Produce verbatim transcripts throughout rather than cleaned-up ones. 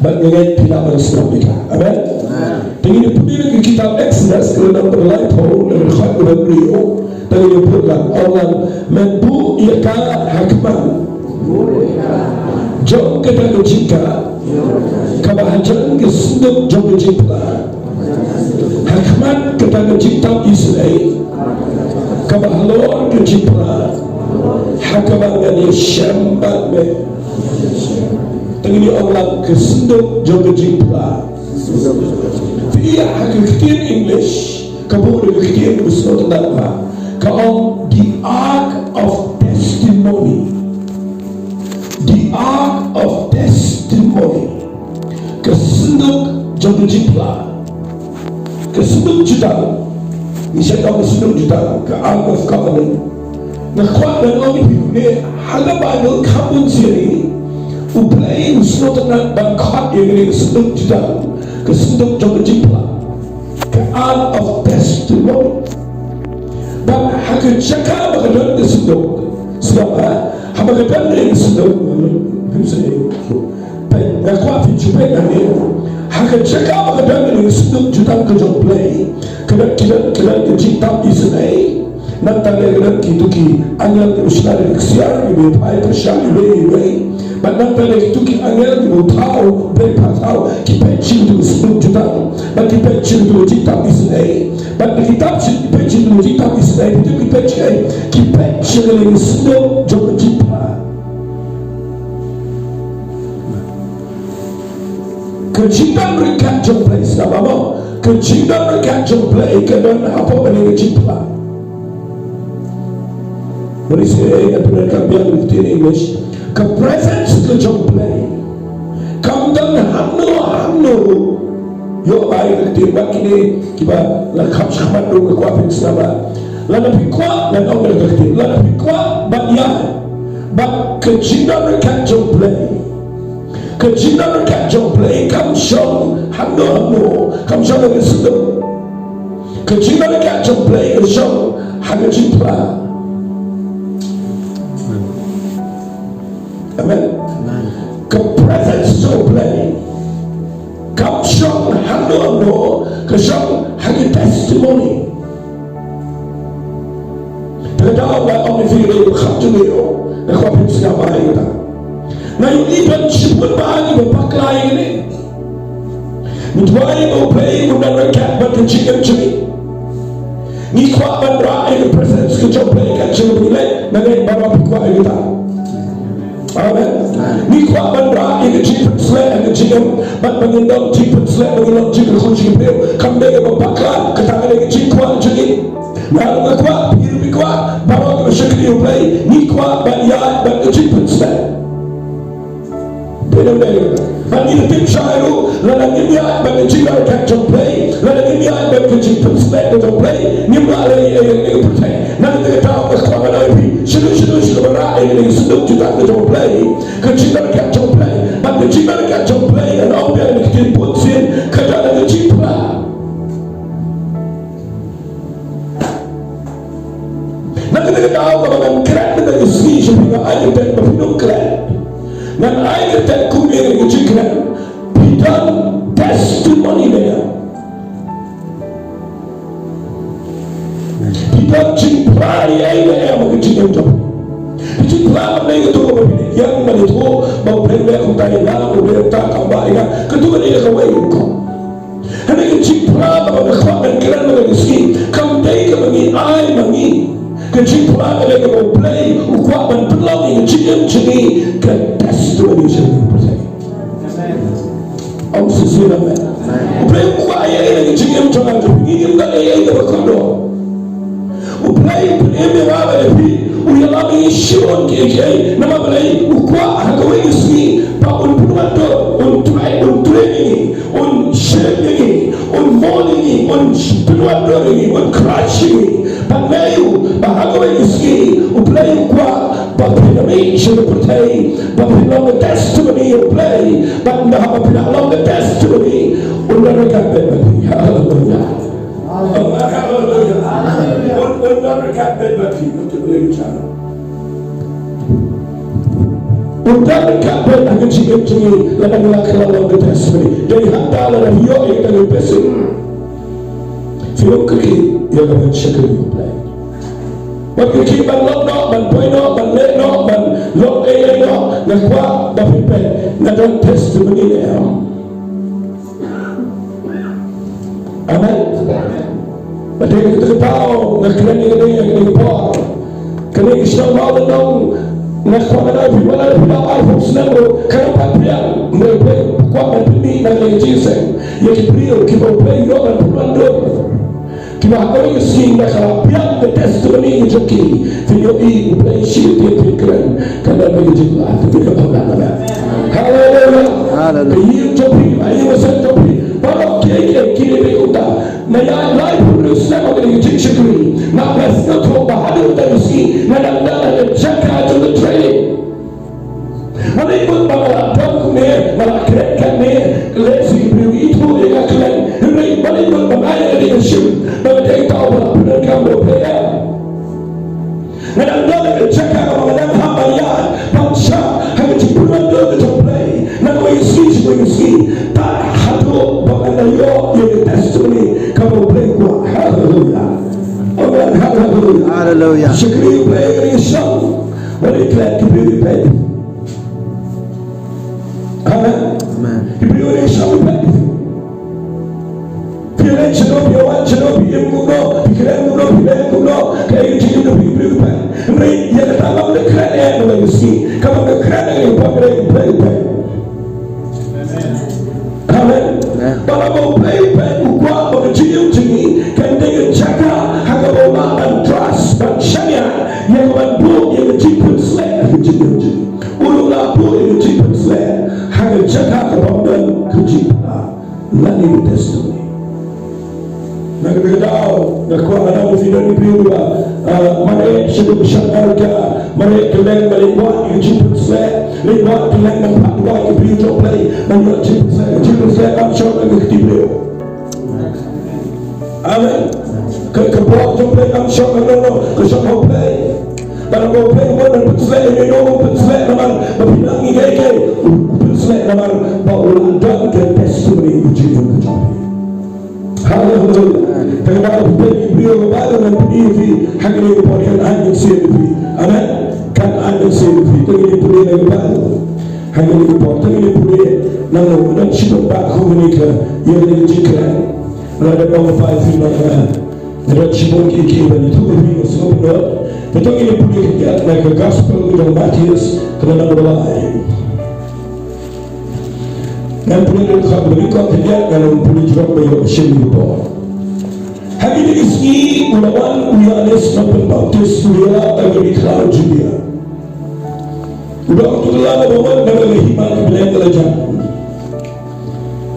Bad nga ngeit phi lah ban sngap ïa ka. Amen. Te ngin ïa pule na ka kitab Exodus ka lynnong ba laiphew, na ka dkhot kaba hynriew. Te ngin ïa pule, ong lang, men buh ïa ka ha khmat jong kata ka jingkah kaba hajan ka synduk jong ka jingphla, ha khmat kata ka jingtap isynei kaba halor ka jingphla, ha kaba ngan ïashem bad me. Te ngin ïa ong lang ka synduk jong ka jingphla. Phi ïa ha ka ktien English, ka buh da ka ktien kaba sngewtynnat bha. Ka ong the ark of testimony. The ark of testimony. Ka synduk jong ka jingphla. Ka synduk jutang. Ngi sa ong ka synduk jutang, ka Ark of Covenant. Nga kwah ban ong ïa phi kumne, ha ka Baibl kham bun sien, U Blei u sngewtynnat ban khot ïa kane ka synduk jutang, ka synduk jong ka jingphla, ka Ark of Testimony. Bad ha ka jaka ba ka don ka synduk, sngap ha, haba ka don ka synduk, Peit, nga kwah phin ju peit hangne. Ha ka jaka ba ka don kane ka synduk jutang ka jong U Blei, ka don, ka don, ka don ka jingtap isynei. Nangta ka don kito ki angel kiba shna da ka ksiar kiba phai pyrshah iwei iwei. Bad nangta ka don kito ki angel kiba thaw, Blei pat thaw, ki peit sha kito ki synduk jutang. Bad ki peit sha kito ki jingtap isynei. Bad ki tap sha, ki peit sha kito ki jingtap isynei. Ki peit sha, ki peit sha kane ka synduk jong ka jingphla. Ka jingdon ryngkat jong U Blei, sngap mo. Ka jingdon ryngkat jong U Blei ka don hapoh kane ka jingphla. Bad ïa, eh, ka presence ka jong U Blei kam don hangno hangno. Ïoh ai ka ktien bad kine kiba la kham shakhmat ruh, nga kwah phin sngap. Lada phi kwah, ngan ong ka ktien, lada phi kwah ban ïaid bad ka jingdon ryngkat jong U Blei. Ka jingdon ryngkat jong U Blei kam shong hangno hangno, kam shong ha ka synduk. Ka jingdon ryngkat jong U Blei ka shong ha ka jingphla. Amen. Amen. Ka presence jong U Blei kam shong hangno hangno, ka shong ha ka testimony. Te ka daw ba ong ïa phi, ïa ka kham jong ngi, nga kwah phin sngap bha ïa kata. Nga ïohi ban shibun bha ngi ba bakla ïa kane. Ngi duwai ba U Blei un don ryngkat bad ka jingim jong ngi. Ngi kwah ban rah ïa ka presence ka jong U Blei, ka jingim jong U Blei, nga ngeit baroh phi kwah ïa kata. Amen. Ngi kwah ban rah ïa ka jingpynshlur ha ka jingim, bad ba ngin don jingpynshlur, ba ngin long jingkyrkhu jingbriew. Kam dei kaba bakla, kata ka dei ka jingkwah jong ngi. Nga ruh nga kwah, phi ruh phi kwah, baroh kiba shakri U Blei, ngi kwah ban ïaid bad ka jingpynshlur. Bad ngi tip shai ruh, lada ngim ïaid bad ka jingdon ryngkat jong U Blei, lada ngim ïaid bad ka jingpynshlur ka jong U Blei, ngim lah leh ei ei ha kane ka pyrthei. Na kata ka daw nga kwah ban ong ïa phi, shano shano sha kaba rah ïa kane ka synduk jutang ka jong U Blei, ka jingdon ryngkat jong U Blei, bad ka jingdon ryngkat jong U Blei, ngan ong biang ïa ka ktien bun sien, ka don ha ka jingphla. Na kata ka daw kaba ngan kren mynta ka sngi sha phi, nga ai kyrteng ba phin ym klet. Ngan ai kyrteng kumne ka jingkren, phi don testimony ne em. Phi don jingphla ei ei ne em ha ka jingim jong phi. Phi jingphla mynta kato kaba phi ïeng ban ïathuh ba U Blei u leh kumta ïa nga, U Blei u leh kumta, kam bah ïa nga. Kato ka dei kawei ka rukom. Hynrei ka jingphla kaba nga kwah ban kren mynta ka sngi kam dei kaba ngi ai ma ngi. Ka jingphla ka dei kaba U Blei u kwah ban pynlong ïa ka jingim jong ngi ka testimony jong ngi. Ong shisien amen. U Blei u kwah ïa ngi ka jingim jong ngi, ngim don ei ei kaba kordor. U Blei u pynim ïa nga bad ïa phi, u ïalam ïa ngi shibun kiei kiei. Namar balei? U kwah ha kawei ka sngi ba un pynwad dur, un trei, un trei ïa ngi, un shape ïa ngi, un mold ïa ngi, un pynwad dur ïa ngi, un crush ïa ngi. Bad nga ïohi ba ha kawei ka sngi U Blei u kwah ba phin mih sha ka pyrthei, ba phin long ka testimony ïa U Blei. Bad haba phi la long ka testimony, un don ryngkat bad phi. Haleluya. Haleluya. Un, un don ryngkat bad phi. U dang ka bad ha ka jingim jong ngi lada ngi la kylla long ka testimony. Dei hangta lada phi ïoh ïa kata ka blessing, phi ym kyrkieh ïa ka ban shakri ïa U Blei. Wat kyrkieh ban long noh, ban poi noh, ban leh noh, ban long ei ei noh. Nga kwah ba phin peit nga don testimony ne em. Amen. Ba dei kata ka daw nga kren ïa kane, ïa kane ka por. Kane ka shnong Mawlynnong, nga kwah ban ong ïa phi, wat la phi dap arphew snem ruh, kan ym pat biang. Hynrei U Blei u kwah ban pynmih na kane ka jingïaseng ïa ki briew kiba U Blei u ïoh ban pynwandur. Kiba ha kawei ka sngi lada ka la biang ka testimony ka jong ki, phin ïohi U Blei shisha, phin kren, kan don ka jingpynlong. Haleluya. Haleluya. Ka ïing jong phi, ka ïing ka sem jong phi, baroh kiei kiei ki dei kumta. Nga ïaid laiphew hynriew snem ha kane ka jingshakri. Nga sngewthuh ba haduh kata ka sngi nga dang don ha ka jaka jong ka training. Balei mut ba nga la don kumne, nga la kren kane, lehse ki briew ki ithuh ïa nga khlem. Hynrei balei mut ba nga ïa ka dei ka shim ba nga dei uta uba la pyndonkam da U Blei? Nga dang don ha ka jaka kaba nga dang hap ban ïaid ban shah ha ka jingpynwandur ka jong U Blei na kawei ka sngi sha kawei ka sngi, tad haduh ba ngan da ïoh ïa ka testimony kaba U Blei u kwah. Haleluya. Amen. Haleluya. Haleluya. Shakri U Blei ïa ka dei ka shong. Balei klet ki briew ki peit? Amen. Amen. Ki briew ki shong peit. Phi leit shano, phi wan shano, phi im kumno, phi kren kumno, phi leh kumno, kaei ka jingim jong phi, ki briew ki peit. Hynrei ïa kata ngam da kren ïa ka, ïa ka sngi. Kaba nga kren ïa ka, ïa ka peit. Amen. Amen. Ba haba U Blei u peit, u kwah ba ka jingim jong ngi kan dei ka jaka ha kaba u lah ban trust, ban shaniah ïa ka, ban buh ïa ka jingpynsleh ha ka jingim jong ngi. U lah buh ïa ka jingpynsleh ha ka jaka kaba ym don ka jingpynsleh lane ka testimony. Na kata ka daw nga kwah, lada phi don ki briew ba, ah, mareh sha ka, sha ka, mareh kylleng ba leit wad ïa ka jingpynsleh, leit wad kylleng ban phah duwai ïa ki briew jong U Blei ban ïoh jingpynsleh. Ka jingpynsleh kam shong ha ka kti briew. Amen. Ka, ka bor jong U Blei kam shong ha kano kano, ka shong ha U Blei. Bad haba U Blei u mut ban pynsleh ïa mano, u pynsleh namar ba phi nang ïa kiei kiei, u pynsleh namar ba u la don ka testimony u jingim ka jong phi. Haleluya. Te nga kwah ban pynpaw ïa ki briew ba ngan pyni ïa phi ha kane ka por, kan ai mynsiem ïa phi. Amen. Kan ai mynsiem ïa phi. Te ngin ïa pule na ka Baibl ha kane ka por. Te ngin ïa pule na ka, don shibun ba kum kane ka, ïa kane ka jingkren. Lada ba nga phai phi na ka, don shibun ki, ki ban ïathuh ïa phi, nga sngewbha. Te to ngin ïa pule khyndiat na ka Gospel ka jong u Mathaios, ka lynnong ba lai. Ngan pule da ka dkhot ba nyngkong khyndiat, ngan pule jrong ba ïoh shim ïa ka por. Ha kine ki sngi u la wan u Ïoannis Nongpynbaptis, u ïalap ha ka ri khlaw Judia. U dang uta u khlaw ba mut, namar ka hima ka bneng ka la jan.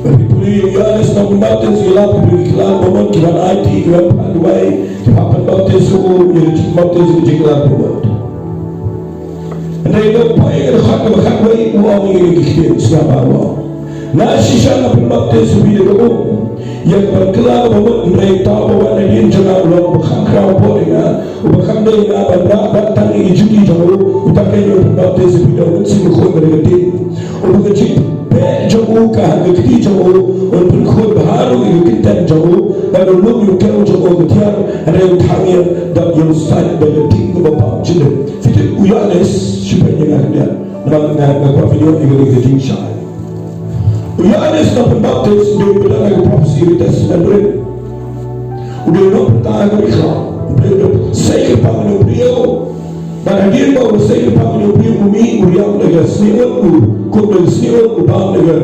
Ba phi pule, u Ïoannis Nongpynbaptis u ïalap ha ka ri khlaw ba mut, ki wan aiti, ki wan phah duwai, ki phah pynbaptis ïa u, ïa u, baptis ïa u, ki ïalap ba mut. Hynrei ngi poi ha ka dkhot kaba khatwei, u ong ïa kine ki ktien, sngap bha u ong. Nga shisha nga pynbaptis ïa phi da ka um ïa ka ban kylla kaba mut, hynrei uta uba wan hadien jong nga u long uba kham khraw bor ïa nga, uba kham dei ïa nga ban rah bad tang ïa ki juti jong u. Uta keiñ un pynbaptis ïa phi da U Mynsiem Bakhuid bad da ka ding. Uba ka jingpeh jong u ka ha ka kti jong u, un pynkhuid bha ruh ïa ka kyrteng jong u, bad un lum ïa u kiew jong u ka thiar, hynrei un thang ïa da ïa u sait da ka ding kaba bam jingim. Phi tip, u Ïoannis, shu peit ïa nga khyndiat, namar nga, nga kwah phin ïoh ïa ka jingshai. U Ïoannis Nongpynbaptis u dei uba don ha ka prophecy ha ka Testament Rim. U dei u nongpyrta ha ka ri khlaw. U dei, u dei sei kyrpang ïa u briew. Bad hadien ba u sei kyrpang ïa u briew, u mih, u riam da ka snieh ud, u kut da ka snieh ud, u bam da ka,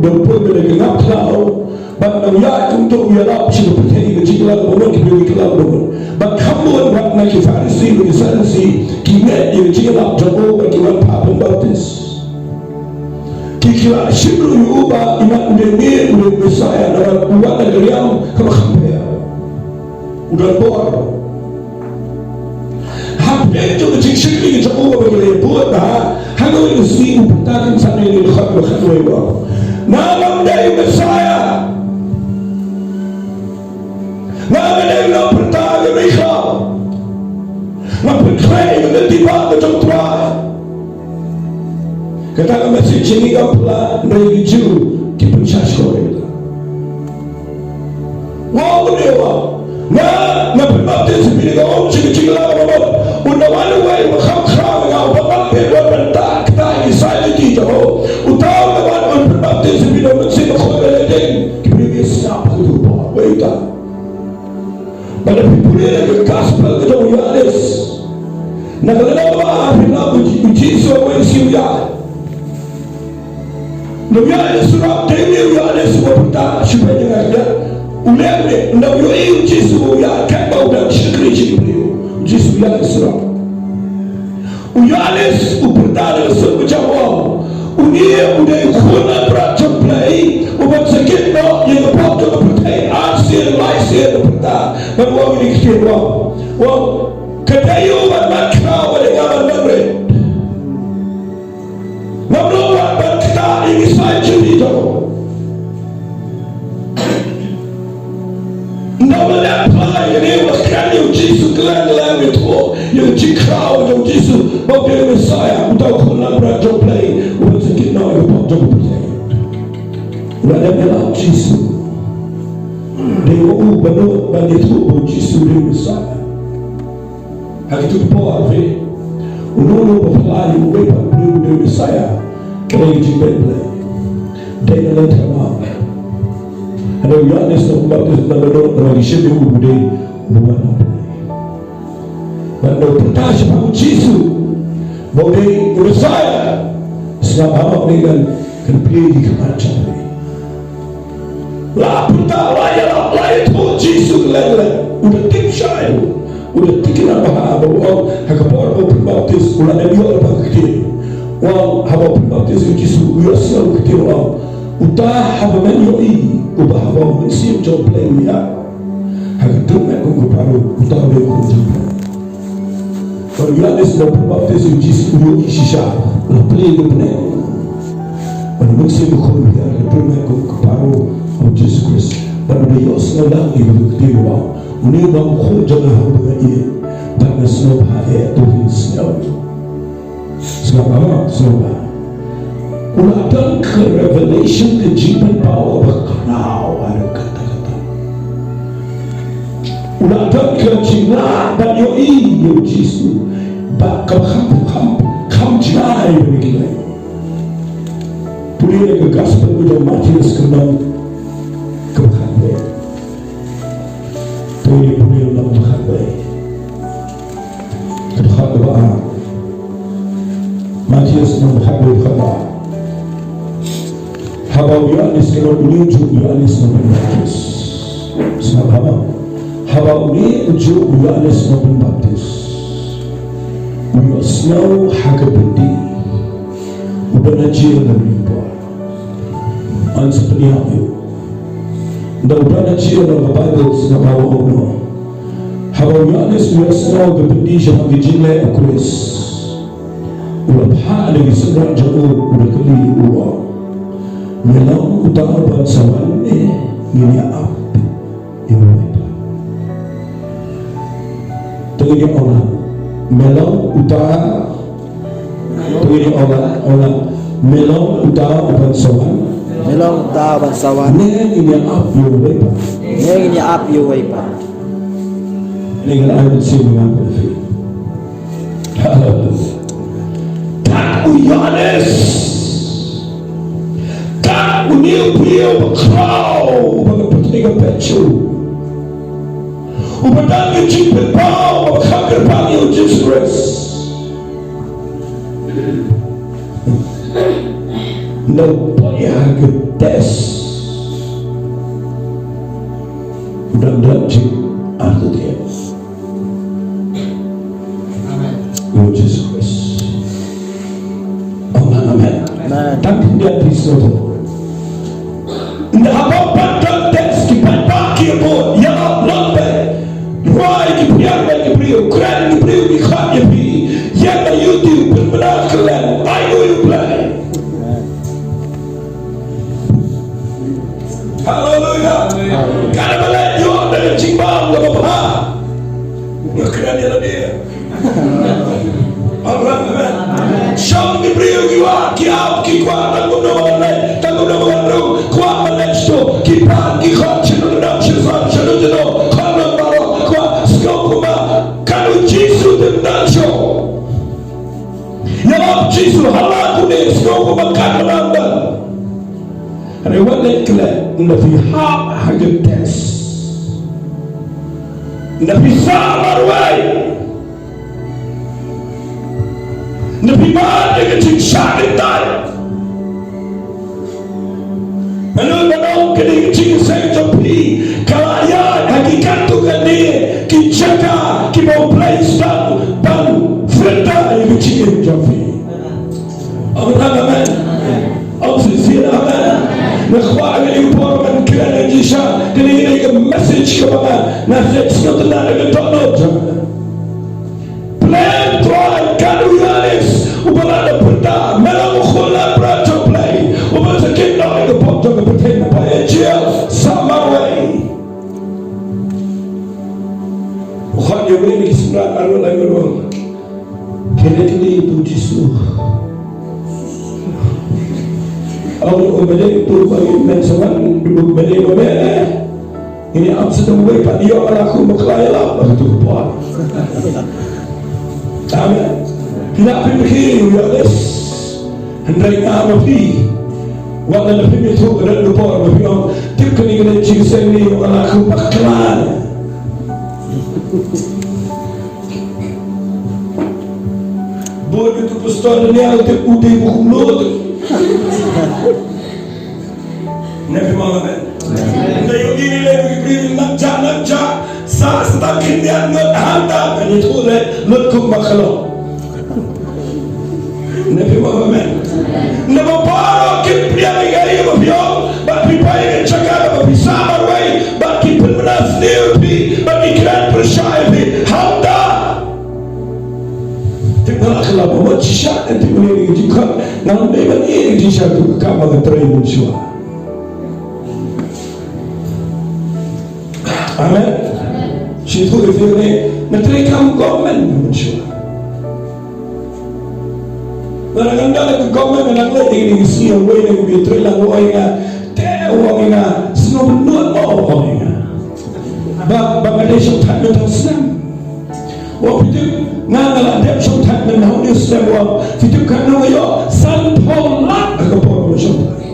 da u pud, da ka ngap khlaw. Bad nang ïa kumta u ïalap sha ka pyrthei ka jingïalap ba mut, ki briew ki ïalap ba mut. Bad kham bun bad na ki Pharisi bad ki Sadusi ki ngeit ïa ka jingïalap jong u bad ki wan phah pynbaptis. Ki, ki la shim ruh ïa u ba imat u dei me, u dei Messaïah, namar u wan na ka riam kaba kham pher. U don bor. Hapdeng jong ka jingshakri ka jong u kaba ki la ïa bud bha, ha kawei ka sngi u pyrta kynsan ïa ngi, dkhot ba khatwei ba, nga ngam dei u Messaïah. Nga, nga dei u nongpyrta ha ka ri khlaw. Nga pynkhreh ïa ka lynti bah ka jong U Trai. shini ka pla, na ki Jiw ki pynshah shkor ïa ka. Wow, u dei wow. Nga, nga pynbaptis ïa phi da ka um sha ka jingïalam baroh. Ynda wan uwei uba kham khraw ïa nga, uba wan peit, wan ban ktah ïa ki sai ki jong u. Uta uba wan ban pynbaptis ïa phi da u Mynsiem Bakhuid, ba leit dei ki briew ki sngap ha ka por. Wei uta. Bad lada phi pule na ka gospel ka jong u Ïoannis, na ka lynnong kaba ar, phin lap u Ji-, u Jisu u ïaid sha u ïar. Ynda u ïaid surok, dei u Ïoannis uba pyrta, shu peit ïa nga, u leh, u leh, ynda u ïohi u Jisu u ïaid, katba u dang shakri sha ki briew, u Jisu u ïaid surok. U Ïoannis u pyrta da ka sur ba jam, u ong, une u dei u Khun Langbrot jong U Blei, uban sa kit noh ïa ka pop jong ka pyrthei. Ar sien, lai sien u pyrta. Bad u ong ïa kine ki ktien, u ong, u ong, ka dei u ban mat khraw, ka dei nga ban mat rit. Ngam long wat ban ktah ïa ki sai jong u. Ynda u la dep phai ïa kane, u la kren ïa u Jisu, khlem, khlem ïathuh ïa ka jingkhraw jong u Jisu ba u dei u Messaïah, uta u Khun Langbrot jong U Blei, uban sa kit noh ïa ka pop jong ka pyrthei. U la dep ïalap u Jisu. Dei ma u ba nud ban ïathuh ba u Jisu u dei u Messaïah. Ha kito ki por, phi, uno uno uba phla ïa uwei pat u briew u dei u Messaïah, ka dei ka jingbeit Blei. Dei na lynter map. Hynrei u Ïoannis u la pynbaptis na ka dohnud namar ki shym ïohi ba u dei u Wan u Blei. Bad ynda u pyrta shaphang u Jisu ba u dei u Messaïah, sngap, ha ma u dei kan, kan plie ïa ki khmat jong u. La pyrta, la ïalap, la ïathuh u Jisu khlem, khlem. U da tip shai, u da tip khlem bha, ba u ong ha ka por ba u pynbaptis, u la dep ïoh lypa ki ktien. U ong haba u pynbaptis u Jisu, u ïohsngew ki ktien, u ong, uta haba men ïohi, uba haba u Mynsiem jong U Blei u ïaid ha ka tyrmet kum ka parun, uta u dei u Khun jong U Blei. Bad u Ïoannis ba u pynbaptis ïa u Jisu, u ïohi shisha, la plie ka bneng. Bad u Mynsiem Bakhuid u ïaid ha ka tyrmet kum ka parun, ha u Jisu Khrist. Bad u da ïohsngew lang ïa ka ktien, u ong, une u long u Khun jong nga uba nga ïeit, bad nga sngewbha eh, to phin sngew. Sngap, ha ma, sngewbha. U la don ka revelation, ka jingpynpaw kaba khraw haduh katta katta. U la don ka jinglah ban ïohi ïa u Jisu, ba kaba kham, kham, kham jngai ban ïa ki lei. Pule ïa ka gospel ka jong u Mathaios ka lynnong kaba khatwei. To ngin pule lynnong kaba khatwei. Ka dkhot kaba ar. Mathaios lynnong kaba khatwei, dkhot kaba ar. Haba u Ïoannis, ka don une ujuh u Ïoannis u nongpynbaptis. Sngap, haba, haba une ujuh u Ïoannis u nongpynbaptis u ïohsngew ha ka byndi, u don ha jail na une u por. Ngan sa pynïap ïa u. Ynda u don ha jail, ka Baibl sngap ba u ong kumno. Haba u Ïoannis u ïohsngew ka byndi shaphang ka jingleh u Khrist, u la phah na ki synran jong u, u la kylli, u ong, me long uta uban sa wan ne ngin ïa ap ïa uwei pat? Te ngin ïa ong, me long uta, te ngin ïa ong, ong, me long uta uban sa wan, me long uta uban sa wan, ne ngin ïa ap ïa uwei pat? Ne ngin ïa ap ïa uwei pat? Ngin ai mynsiem ïa nga bad phi. Haleluya. Kat u Ïoannis, kat une u briew bakhraw, uba ka pyrthei ka peit shuh, uba don ka jingpynpaw ba kham kyrpang ïa u Jisu Khrist. Ynda u poi ha ka test, u dang don jingangnud. Amen. Lord Jesus Christ. Amen, amen. Amen. Tang khyndiat, please, Lord. Ynda haba u pat don test, ki paidbah ki bud, ïa, long bad rwai ki phiar bad ki briew, kren ki briew ki khot ïa phi, ïa ka YouTube, pynbna ka lem, ai nguh ïa U Blei. Haleluya. Katba leit ïoh da ka jingbam kaba bha, nga kren ïa lade. Amen, amen. Shong ki briew ki wah, ki ap, ki kwah tang kumno ban leit, tang kumno ban rung, kwah ban leit shato, ki pan, ki khot, shano dang, shano san, shano shano, khot nong baroh, kwah, sngew kumba, kan u Jisu tip nang sho. Ïalap Jisu, hala kane, sngew kumba kan nang ban. Hynrei wat leit klet, ynda phi hap ha ka test. Ynda phi sah marwei. Ynda phi mad ïa ka jingshah kyntait. Ynda ba dang kane ka jingïaseng jong phi ka la ïaid ha ki katto katne ki jaka kiba U Blei u sdang ban filter ïa ka jingim jong phi. Amen, amen. Ong shisien amen. Nga kwah ïa ka por ban kren ïa ka jingshah, kane ka dei ka message kaba nga, nga sngewtynnat ïa ka dohnud jong nga. Blei, Trai, kat u Ïoannis uba la dep pyrta, me long u khun lapbra jong Blei, uba sa kit noh ïa ka pop jong ka pyrthei, ba ïa jia sa marwei. U khot ïa u Blei na ki Samla arngut lai marwei. Kine kine tu Jisu. Ong u Blei tu ba ngi men sawan, u Blei ba men. Ini am sedang wei pat ïoh ala ku bakla ïa la ba tu pa. Amen. Phi la phi phi ïoh les. Hynrei nga ma phi. Wat la phi mi tu ka dang du por ma phi ong. Tip kane kane jingïaseng ne ïoh ala ku bakla. Bun ïa utu pastor Daniel te u dei u kumno te. Ngi ïohi ne lei ki briew nang jah nang jah sa sa tang khyndiat ngut hangta ngi ïathuh lei lut kumba ka long. Ngi ïohi amen. Naba baroh ki pdiang ïa ka ïa ba phi ong bad phi poi ïa ka jaka ba phi sah marwei bad ki pynbna sniew ïa phi bad ki kren pyrshah ïa phi hangta. Te nga la kylla ba wat shisha, te nga ïa ka jingkhot, nga ym dei ban ïa ka jingshah tu ka kam ba nga trei mynshuwa. Amen. Shi tu ïa phi ne, nga trei kam government mynshuwa. Nga la ngan da ka government nga nang leh ïa ka sngi wei ne ka trei lang wei nga, te wei nga, sngewbha nud mo wei nga. Ba, ba nga dei shongthait myntoi snem. Wa phi tip nga nga la dep shongthait mynta hynñiew snem wa phi tip katno nga ïoh sanphew lak ha ka por nga shongthait.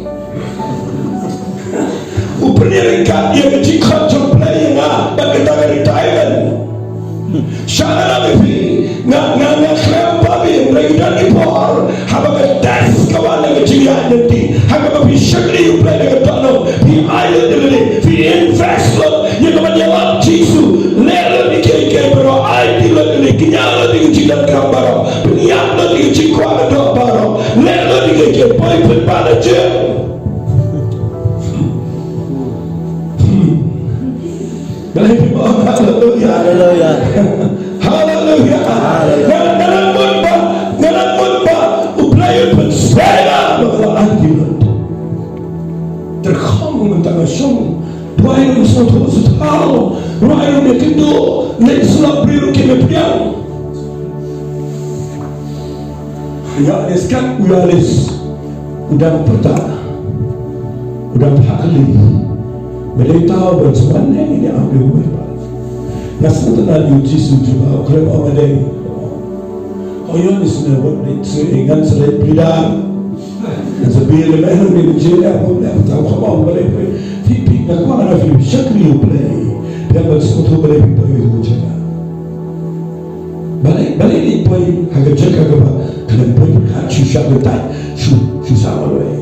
U pynïaryngkat ïa ka jingkhot jong Blei ïa nga bad kata ka retirement. Sha nga la phi nga nga nga khlem pab ïa nga ïa ki por. Haba ka test ka wan na ka jingïaid lynti, ha kaba phi shakri U Blei da ka dohnud, phi ai lut ïa lade, phi invest lut ïa ka ban ïalap Jisu, leh lut ïa kiei kiei baroh, aiti lut ïa lade, kñia lut ïa ka jingdonkam baroh, pynïap lut ïa ka jingkwah ka doh baroh, leh lut ïa kiei kiei, poi pynban ha jingim. Haleluya. Haleluya. Haleluya. Haleluya. Nga, nga nang mut ba, nga nang mut ba U Blei un pynsngew ïa nga ba nga la aiti lut. Tyrkhong mynta nga shong. Duwai ruh sngewthuh sngewthuh. Duwai ruh ïakynduh. Leit sngap briew ruh kim ïapdiang. Ïoannis kat u Ïoannis u dang pyrta, u dang phah kylli. Me dei uta uba sngewbha ne ïa u Blei uwei pat? Nga sngewtynnat ïa u Jisu jubab, u khlem ong me dei. O Ïoannis, me wat dei sngewbha, ngan sa leit plead, ngan sa appeal, me hynrei me jingeh, me hynrei me tang kham ong me dei. Phi phi nga kwah na phi shakri U Blei. Phi hap ban sngewthuh me dei phi poi ïa u jaka. Balei, balei leit poi ha ka jaka kaba khlem poi pyrkhat shu shah kyntait, shu, shu sah marwei.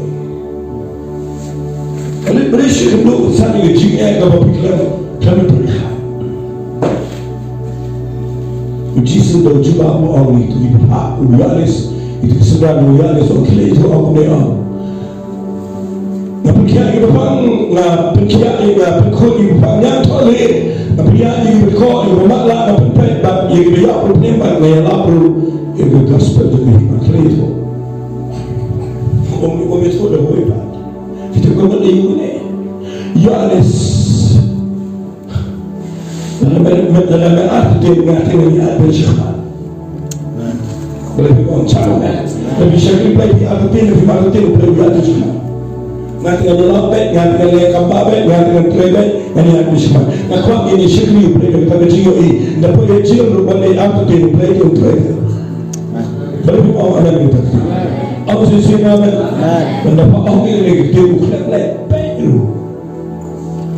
Balei, balei shu kynduh san ïa ka jingeh kaba phi khlem, khlem pyrkhat. U Jisu da u jubab u ong ïa ki, ïa ki bapha, u Ïoannis, ïa ki synran u Ïoannis, u ong khie leit ïathuh ong kumne ong. Nga pynkhiah ïa ki bapang, nga pynkhiah ïa, nga pynkhuid ïa ki bapang ñiangthohlieh, nga pynkhiah ïa ki bapang, ïa ki bapang matlah, nga pynpeit bad ïa ki bapang pynpeit bad nga ïalap ruh ïa ka gospel jong ka hima khlei to. Ym, ym ïathuh da uwei pat. Phi tip kumno ïa une. Ïoannis. Lada me, me, lada me ap te nga te nga ïa ap sha. Balei phi ong sha me? Lada phi shakri Blei phi artatien, phi artatien, U Blei u ïaid shakhmat. Nga te ngan ïalap beit, nga te ngan leh kam bha beit, nga te ngan trei beit, ngan ïaid shakhmat. Nga kwah ngin ïa shakri U Blei da kata ka jingïohi. Lada phi ïa jingïohi ruh ban ïa artatien, U Blei u trei. Balei phim ong amen ïa kata? Ong shisien amen. Amen. Lada phi ong ïa kata, U Blei u khlem leh beit ruh.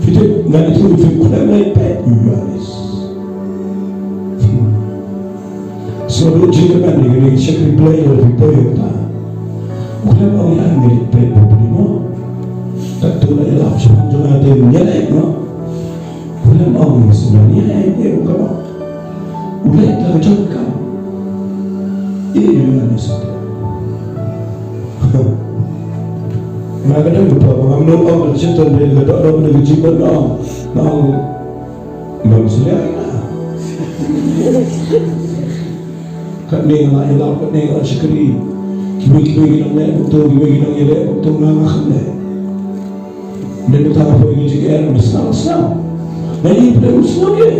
Phi tip, ngan ïathuh ïa phi, u khlem leh beit ruh, u Ïoannis. Sngewthuh jingkyrmen ïa kane ka shakri Blei ïa phi poi ïa kata. U khlem ong ïa ngi leh beit bha phi mo. Katto la ïalap shaphang jong nga te ngi leh mo. U khlem ong ïa ngi sngewthuh ïa ngi ruh ka mo. U leh da ka jong ka. Ïa u Ïoannis. Nga ka dang ka pop, ngam nud ong ka shitom de ka dok dok de ka jingmut ong. Ong. Ngam sngewthuh ïa nga. Katne nga la ïalap, katne nga la shakri. Kiwei kiwei ki dang leh kumto, kiwei ki dang ïaleh kumto, nga ngam leh. Dei mynta nga poi ki jingeh, nga sngew, sngew. Nga ïohi phi dei u sngew ïa.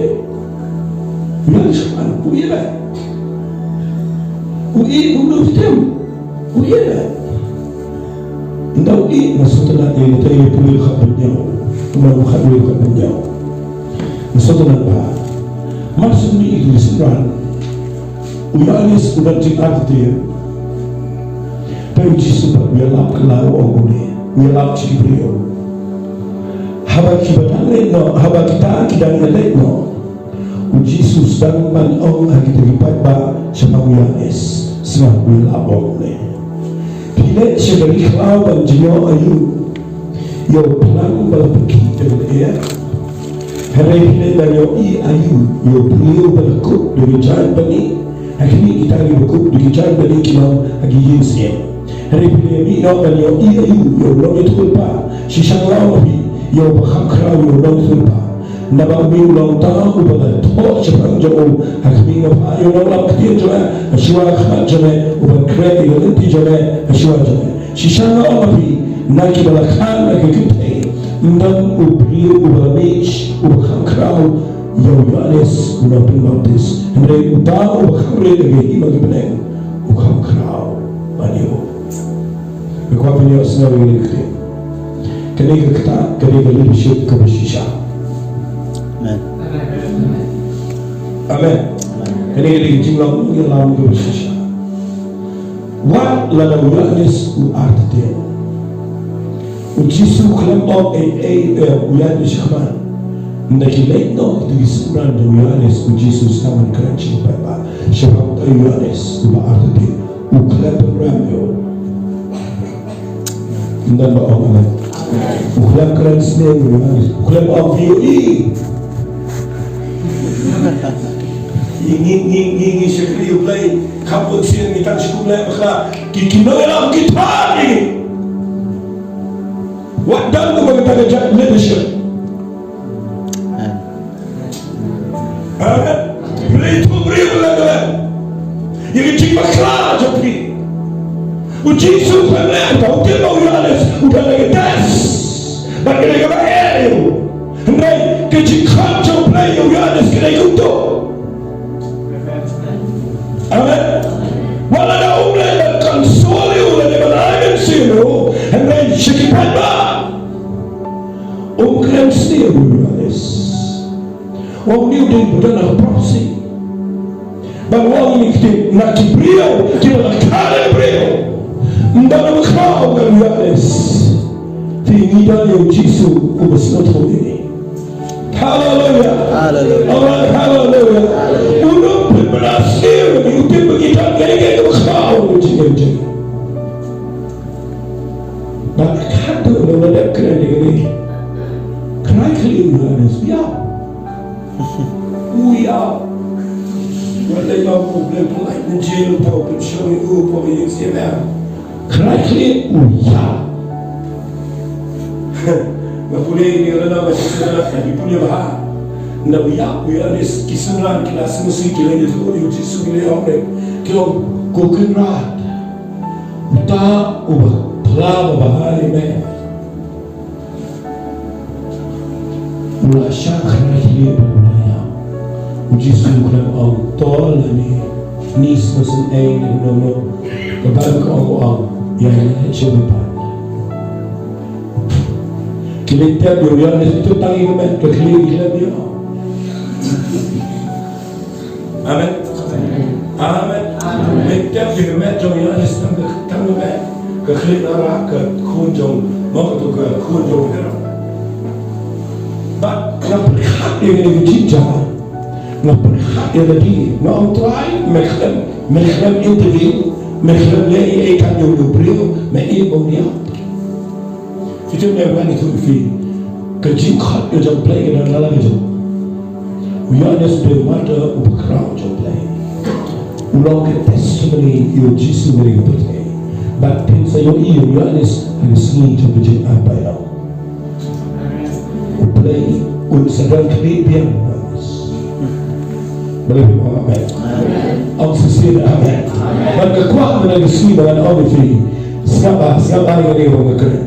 Nga sngew, u ïa. U ïa, u ïa. U ïa. Ynda u ïa, nga sngewtynnat ïa kata, ïa pule khatduh hynñiew. Kumba khatduh hynñiew. Nga sngewtynnat ba. Mar shu mih ïa ki synran. U Ïoannis u dang jingïaid te. Te u Jisu pat u ïalap kylla u ong kumne, u ïalap sha ki briew. Haba kiba dang leit noh, haba kita ki dang leit noh, u Jisu sdang ban ong ha kita ki paidbah shaphang u Ïoannis. Sngap, u ïalap u ong kumne. Phi leit sha ka ri khlaw ban jngoh aïu? Ïa u phlang ba la pyrkhih da ka lyer. Hynrei phi leit ban ïohi aïu? Ïa u briew ba la kup da ki jaiñ bani. Ha khmih kita kiba kup da ki jaiñ bani ki long ha ki ïing syiem. Hynrei phi leit mih noh ban ïohi aïu? Ïa u nongïathuhlypa. Shisha nga ong ha phi, ïa uba kham khraw ïa u nongïathuhlypa. Naba u mih u long uta uba la thoh shaphang jong u ha khmih, nga phah ïa u nonglam ktien jong me ha shuwa ka khmat jong me, uban khreh ïa ka lynti jong me ha shuwa jong me. Shisha nga ong ha phi, na kiba la khan ha ka kynthei, ym don u briew uba la mih uba kham khraw ïa u Ïoannis u nongpynbaptis. Hynrei uta uba kham rit ha ka hima ki bneng u kham khraw ban ïa u. Nga kwah phin ïohsngew ïa kane ka ktien. Kane ka ktien, kane ka leadership kaba shisha. Amen. Amen. Kane ka dei ka jinglong ïalam kaba shisha. Wat lada u Ïoannis u artatien, u Jisu u khlem ong ei ei, eh, u Ïoannis shakhmat. Ynda ki leit noh kita ki synran jong u Ïoannis, u Jisu u sdang ban kren sha ki paidbah shaphang uta u Ïoannis uba artatien. U khlem pynrem ïa u. Ym don ba ong amen. U khlem kren sniew ïa u. U khlem ong ïa u. Ngi, ngi, ngi, ngi shakri ïa u Blei. Kham bun sien ngi tang shu leh bakla. Ki, ki nongïalam ki thad ïa ngi. Wat dang kumba kata ka jait leadership. Amen. Amen. Phi la ïathuh briew lem lem ïa ka jingbakla jong phi. U Jisu u khlem leh, u tip ba u Ïoannis u dang dei ka test bad ka dei kaba eh ïa u. Hynrei ka jingkhot jong U Blei ïa u Ïoannis ka dei kumto. Amen. Wat lada um leh ban console ïa u, lane ban ai mynsiem ïa u, hynrei sha ki paidbah um kren sniew ïa u Ïoannis. Ong ïa u dei ba don na ka prophecy. Ban ong ïa ki ktien na ki briew kiba la kha na ki briew. Ym don uba khraw ïa u Ïoannis. Te ngi don ïa u Jisu uba sngewthuh ïa ngi. Haleluya. Haleluya. Amen. Haleluya. U nongpynbna sniew ïa ngi, u tip ba ngi don ïa kaba khraw ïa ngi. Bad ka dei ba la dep kren ïa kane. Kren khlieh u Ïoannis, ïa. U ïa. Wat la ïa u Blei pynlait na jingpynshong ïa u, pynshong ïa u C M M. Kren khlieh u ïa. Nga pule ïa kane, nga pule bha. Nga ïa, u Ïoannis, ki synran ki la sngewsih, ki la ïathuh ïa u Jisu, ki la ong, ki ong, Ko Kynrad. Uta uba phla ba bha ïa me u la shah kynrad ïa u, ba u la ïap. U Jisu u khlem ong to lane ni sngewsih ei ne no no. Ka Baibl ka ong, ong, ïa, ïa, ïa, shu bipa. Ki leit tep ïa u Ïoannis, ito tang ïa ka met, ka khlieh ki khlem ïoh. Amen. Amen. Leit tep ïa ka met jong u Ïoannis, tang ka, tang ka met. Ka khlieh la rah, ka khun jong, mo, kato ka khun jong u Herod. Bad nga pyrkhat ïa kane ka jingjia. Nga pyrkhat ïa lade, nga ong Trai, me khlem, me khlem intervene, me khlem leh ei ei katno katno briew, me ïeit ba un ïap. Phi tip ne em ïa kito phi, ka jingkhot ka jong U Blei ka don la la ka jong. U Ïoannis u dei u martyr uba khraw jong U Blei. U long ka testimony ïa U Jisu ha ri ka pyrthei. Bad phin sa ïohi ïa u Ïoannis ha ka sngi jong ka jingai baroh. U Blei un sa don khlieh biang. Balei phim ong amen? Ong shisien amen. Bad nga kwah mynta ka sngi ba ngan ong ïa phi, sngap bha, sngap bha ïa kane kaba nga kren.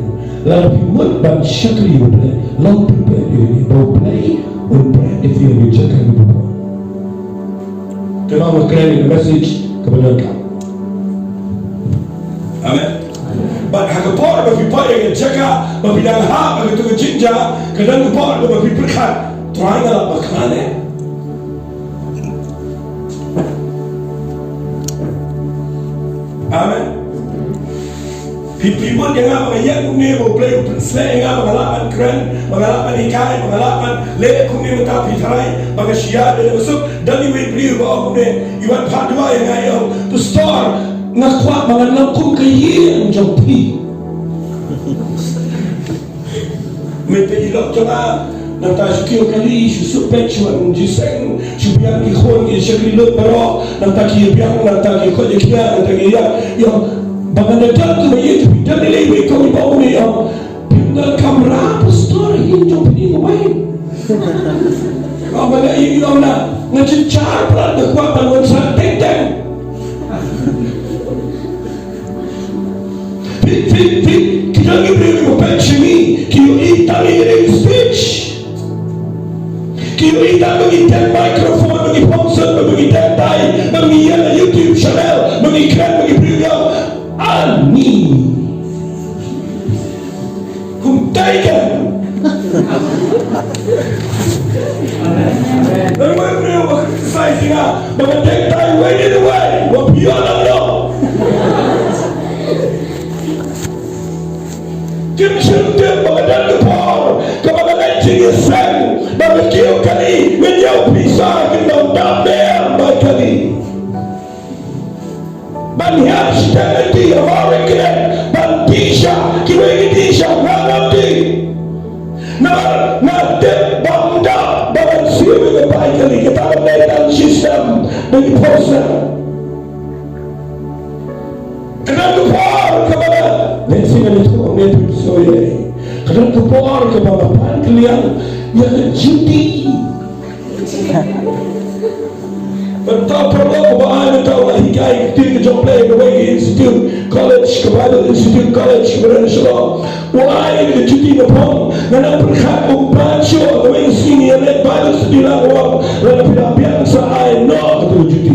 Lada phi mut ban shakri ïa U Blei, long prepared ïa kane, ba U Blei un bret ïa phi ha ka jaka kaba bun. Te ma nga kren ïa ka message kaba donkam. Amen. Bad ha ka por ba phi poi ha ka jaka ba phi dang hap ha kato ka jingjia, ka don ka por kaba phi pyrkhat, Trai, nga lah ban kren ne? Amen. Phi, phi mut ïa nga ba nga ïeng kumne ba U Blei u pynshlur ïa nga ba nga lah ban kren, ba nga lah ban hikai, ba nga lah ban leh kumne mynta, phi tharai ba nga shia da ka suk, don iwei i briew ba ong kumne, i wan phah duwai ïa nga, i ong, Pastor, nga kwah ba ngan long kum ka ïing jong phi. Mynta i lok jong nga, nangta shu kiew kali, shu suk peit, shu wan jingïaseng, shu biang ki khun, ki shakri lut baroh, nangta ki biang, nangta ki khot ïa ki, nangta ki ïa, ïa, ba ngan da don kumba ïeit, phi don ïa lei wei kong, i ba ong ïa, phim don kamra, pastor, ïing jong phi kumba ïeit. Ba ngan da ïa, ïa, na, nga jynjar palat, nga kwah ban wan san teng teng. Phi, phi, phi, ki don ki briew kiba peit sha ngi, ki ïohi tang ïa ka speech. Ki ïohi tang ba ngi teng microphone, ba ngi pom sut, ba ngi teng tai, ba ngi ïeng ha YouTube channel, ba ngi kren, ba ngi briew ïa. Ani. Kum tai kan. Nang wan briew ba criticize ïa nga ba nga dei tai wei ne wei, wa phi ïoh nang noh. Kim shym tip ba nga don ka por kaba nga leit jingïaseng, ba nga kiew kali, nga ñiew pisa, kim dang dap mer bai kali. Ban hiar shiteng lynti ha Mawryngkneng ban tih sha kiwei ki tih sha, nga ngam tih. Namar nga tip ba ym dap ba ngan siew ïa ka bai kali, kata ka dei tang system ba ngi pyrshah. Ka don ka por kaba nga, lehse ngan ïathuh ne pynshoi ïa, ka don ka por kaba nga pan kylliang ïa ka duty. Mynta paralok uba ai mynta u la hikai ktien ka jong U Blei ha kawei ka institute college, ka Bible Institute College kaba don ha Shillong. U ai ïa ka duty na phong, nga nang pyrkhat u ban shuh ha kawei ka sngi ïa leit Bible study lang u ong, lada phi la biang sa ai noh kata ka duty.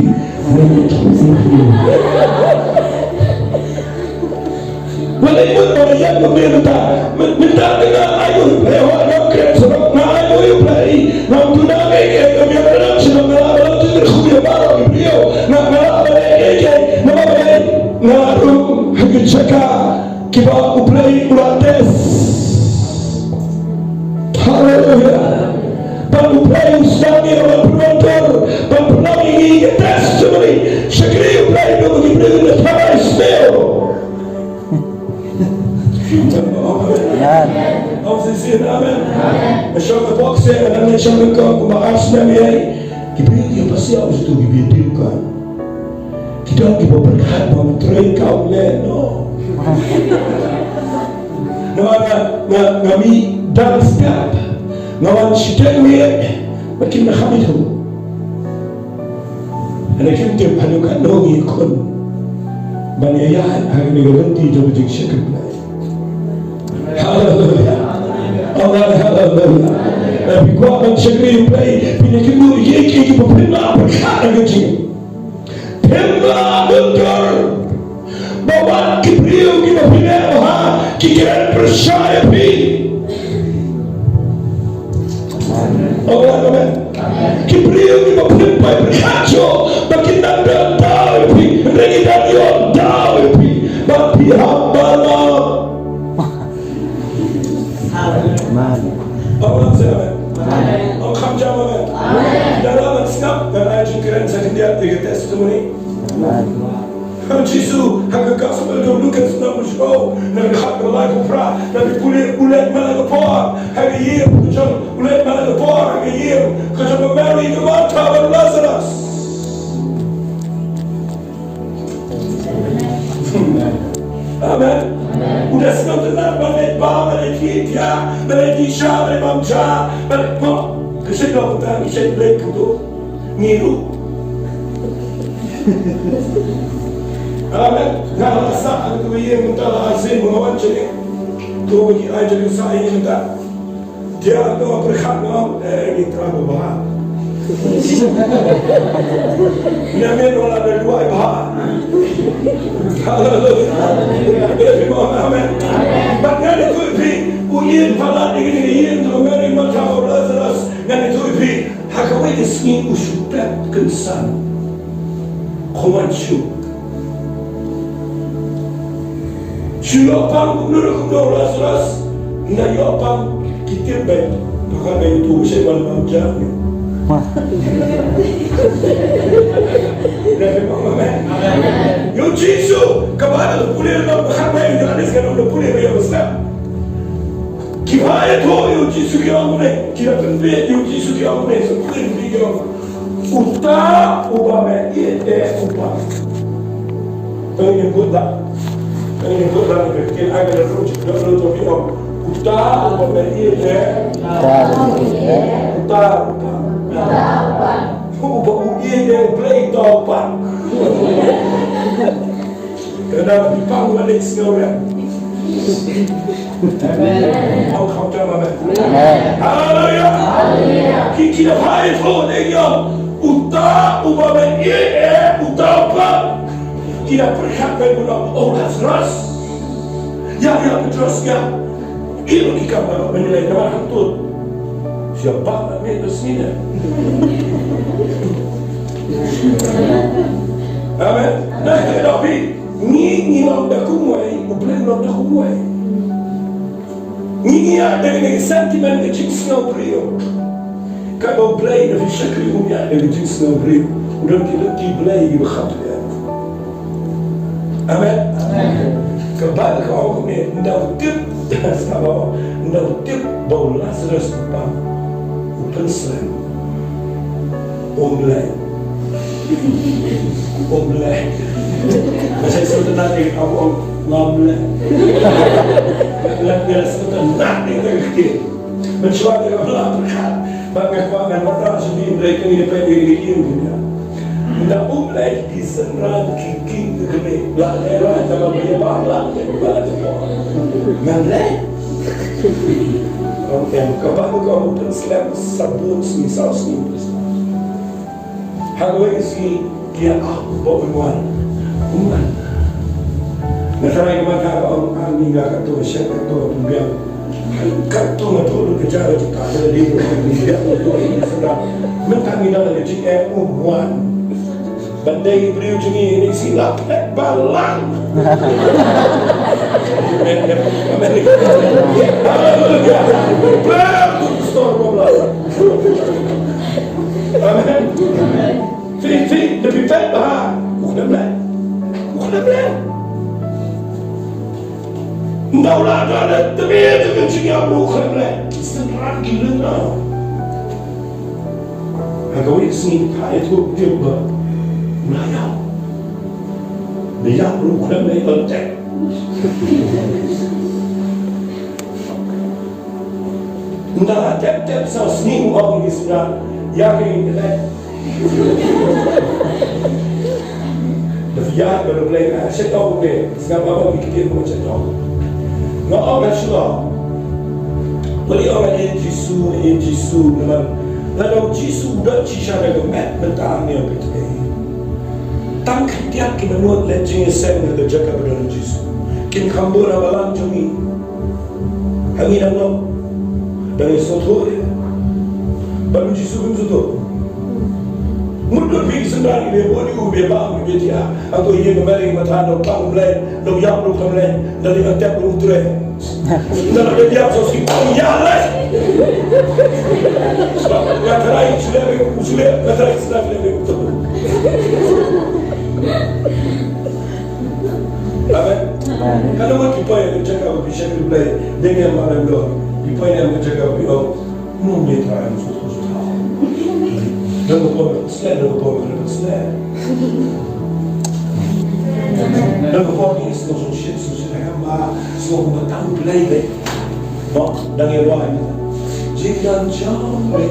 Balei mut ba nga ïeng mynta? Mynta te nga ai ïa U Blei, hooid nga kren sharoh, nga ai ïa U Blei. Ngam duna kaei kaei, ngam ïa kren sharoh, nga lah ban leh jingkyrkhu ïa baroh ki briew. Nga, nga lah ban leh kaei kaei, namar balei? Nga rung ha ki jaka kiba U Blei u la test. Haleluya. Bad U Blei u sdang ïa nga ban pynmyntur, ban pynlong ïa ngi ki testimony. Shakri U Blei, ba ki briew kin da tharai sniew. Amen. Ong shisien amen. Amen. Nga shong hapoh kseh, nga dang shong nyngkong kumba ar snem ïa. Ki briew ki ïa pasiaw, ki briew ki ïa dih kan. Ki don kiba pyrkhat ba ym trei, ka ym leh noh. Namar nga, nga, nga mih dang step. Nga wan shiteng miet. Bad kim da kham ithuh. Hynrei kim tip haduh katno ngi khun ban ïaid ha kane ka lynti jong ka jingshakri Blei. Haleluya. Amen, haleluya. Lada phi kwah ban shakri Blei, phin ïakynduh ïa kiei kiei kiba phin lah pyrkhat ha ka jingim. Phim lah mynjur Kin pyrshah ïa phi. Amen, amen. Ki briew kiba pynpaw pyrkhat shuh ba kin nang da daw ïa phi, hynrei ki dang ïoh daw ïa phi. Ba phi hap ban ong. Amen. Amen. Amen. Ong kham jam amen. Amen. Dang lah ban sngap, dang ai jingkren sa khyndiat ïa ka testimony. Amen. Jisu, ha ka gospel jong u Lukas lynnong ba shiphew, na ka dkhot kaba lai ka phra, na ka pule, u leit man la ka por ha ka ïing ka jong, u leit man la ka por ha ka ïing ka jong ka Mary, ka Martha bad u Lazarus. Amen. U da sngewtynnat ban leit bam, ban leit thiah, ban leit sha, ban leit bam sha, ban leit pop. Ka shait noh mynta, ka shait leit kumto. Ngi ruh. Amen. Nga la sah ha katu ka ïing mynta la arsien ba nga wan sha ïing. To ba ngi ai jingïasah ïa ngi mynta. Dia to pyrkhat nga, eh, ngi trai ba bha. Ngi mih wan la da duwai bha. Haleluya. Amen. Bad ngan ïathuh ïa phi, u ïing palat ïa kine ki ïing jong Mary, Martha, Lazarus, ngan ïathuh ïa phi. Ha kawei ka sngi u shu pep kynsan. Kham wan shuh. Shu ïoh pang kumno kumno u Lazarus. Nga ïoh pang ki tip bad. Paka bad tu sha wan pang jam ni. Wah. Nga ïoh pang ma me. Ïa u Jisu, ka Baibl pule na ka khat ba ïa u Johannes ka nong da pule ba ïa u Slam. Ki ba ïathuh ïa u Jisu ki ong kumne, ki da pynbeit ïa u Jisu ki ong kumne, sa pynbeit ki ong. Uta uba me ïeit eh u pang. To ngin put da. To ngin put da, ngin put da, ngin put da, ngin put da. Uta uba me ïeit eh. Uta uba me ïeit eh. Uta uba. Uba u ïeit eh u Blei uta u pang. Kane pang lane sngewrem. Amen. Ong kham jam amen. Amen. Haleluya. Haleluya. Ki, ki da phai pho de yo. Uta uba me ïeit eh, uta uba. Ki da pyrkhat ba uno, oh, Lazarus. Ya, ya, Petrus ya. Ïa ki kam ba mynlei namar hangto. Siapa nak mih ke sini dah? Amen. Nah, kita dah pi. Ngi, ngi long da kumwei, u Blei long da kumwei. Ngi, ngi ïa da kane ka sentiment ka jingsngew briew. Kaba u Blei da phi shakri um ïa da ka jingsngew briew. U don ki lynti Blei kiba kham tyrkhong. Amen. Amen. Ka Baibl ka ong kumne, ynda u tip, ynda u tip ba u Lazarus u pang, u pynslem. Um leh. Um leh. Ba sa sngewtynnat ïa ka ong ngam leh. Leh, leh sngewtynnat ïa ka ktien. Mynshuwa te nga la pyrkhat bad nga kwah ngan wanrah sha phi hynrei kane ka peit ïa kine ki ïing kine. Ynda um leh ki synran ki king ki kmie la leh la tang ba ïa ba la leh ba la tang. Ngan leh. Ong em, kaba u ong u pynslem sabun sngi saw sngi. Ha kawei ka sngi ki ïa ap ba un wan. Un wan. Nga tharai ka mata ba ong, ah, ngi nga katto shet katto pynbiang. Katto nga tuh lut ka jar ka jaka ka dei ka pynbiang ka tuh ka pynbiang. Mynta ngi dang ka jingeh un wan. Ban dei ki briew jong ngi ngi si la phet balang. Amen. Amen. Haleluya. Prayer to the storm of life. Amen. Phi, phi, da phi peit bha. U khlem leh. U khlem leh. Ynda u la don da tbit da ka jingïap ruh u khlem leh. Ki synran ki lyngngoh. Ha kawei ka sngi ka ïathuh tip ba u la ïap. Da ïap ruh u khlem leh, u la tep. Ynda la tep tep saw sngi u ong ïa ki synran, ïa ki ïa ki leh. Da phi ïa ba da Blei nga shet ong ne, sngap ba ong ïa ki ktien ba shet ong. Nga ong nga shu ong. Wat ïa ong ïa Jisu, ïa Jisu, namar lada u Jisu u don shisha da ka met mynta hangne ha pyrthei. Tang khyndiat ki manud leit jingïaseng ha ka jaka ba don u Jisu. Kin kham bun ha balang jong ngi. Hangne dang long. Dang ïa sngewthuh ïa. Bad u Jisu um sngewthuh. Mut lut phi ki synran kiba bun, kiba bam, kiba thiah. Hato ïa ka meri ka mathan, dang tang Blei, dang ïap ruh ka Blei, dang ïa tep ruh trei. Dang ïa tep so si ïa lei. Nga tharai sule, sule, nga tharai sule, sule. Amen. Amen. Ka long ki poi ki jaka ba phi shakri Blei, dei ne em, amen, dor. Ki poi ne em ki jaka ba phi ong, "Mum ne Trai, mum sut sut sut." Dang ko poi, sle, dang ko poi, dang ko sle. Dang ko poi, ni sngewsih sngewsih, sngewsih, em, ba sngewsih ba tang Blei Blei. Ba dang ïa wai. Jingdon jong Blei.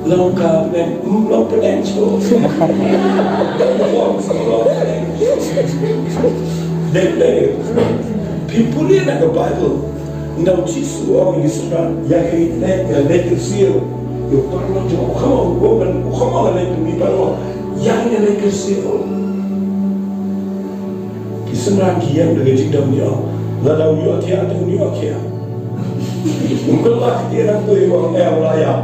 Long ka pneng, mm, long pneng shuh. Long, long pneng shuh. Dei, dei. Phi pule na ka Baibl. Ynda u Jisu u ong ïa ki synran, ïa ki leit, ïa leit kyrsiew. Ïa u paralok jong u, come on, woman, come on, leit pynmih paralok. Ïa ki leit kyrsiew. Ki synran ki ïeng da ka jingdon ïoh. Lada u ïohthiah te un ïohthiah. Ym lah ki ïeng nangtu ïa u ong, eh, u la ïap.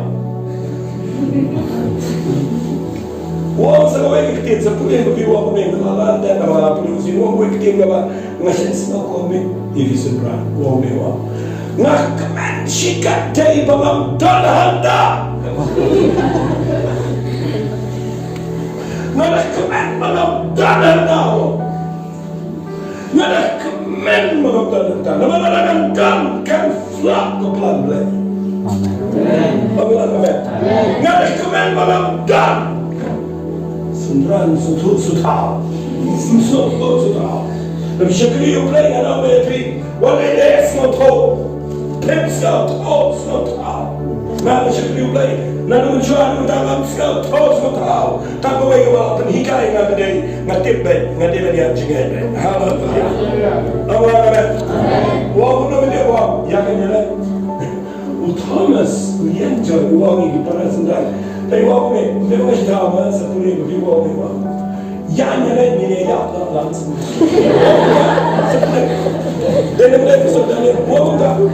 U ong sa kawei ka ktien, sa pule ba phi ong kumne, nga la leh, nga la pule, u ong kawei ka ktien kaba nga sngewsih kumne. Ïa ki synran, u ong kumne, u ong, "Nga kmen shikatdei ba ngam don hangta." Nga da kmen ba ngam don hangta. Nga da kmen ba ngam don hangta. Namar lada ngan don kan flop ka plan Blei. Amen. Amen, amen. Nga da kmen ba ngam don. Synran sngewthuh sngewthaw. Sngewthuh sngewthaw. Lam shakri U Blei nga ong ïa phi. Wat leh leh sngewthuh. Phin sngewthuh sngewthaw. Nga la shakri U Blei. Naduh mynshwa haduh mynta ngam sngewthuh sngewthaw. Tang kawei kaba la pynhikai nga ka dei, nga tip beit, nga dei ban ïaid jingngeit beit. Haleluya. Amen, amen. Wa kumno mynta wa, ïa kane leh. U Thomas, u ïeng jong u ong ïa ki para synran. Te u ong ne, te u ong ne Thomas, sa pule ba phi u ong ne wa. Ïa, ïa lei, ïa, ïa, ïa, ïa. Dei na Blei ka sot, dei na Blei ka sot.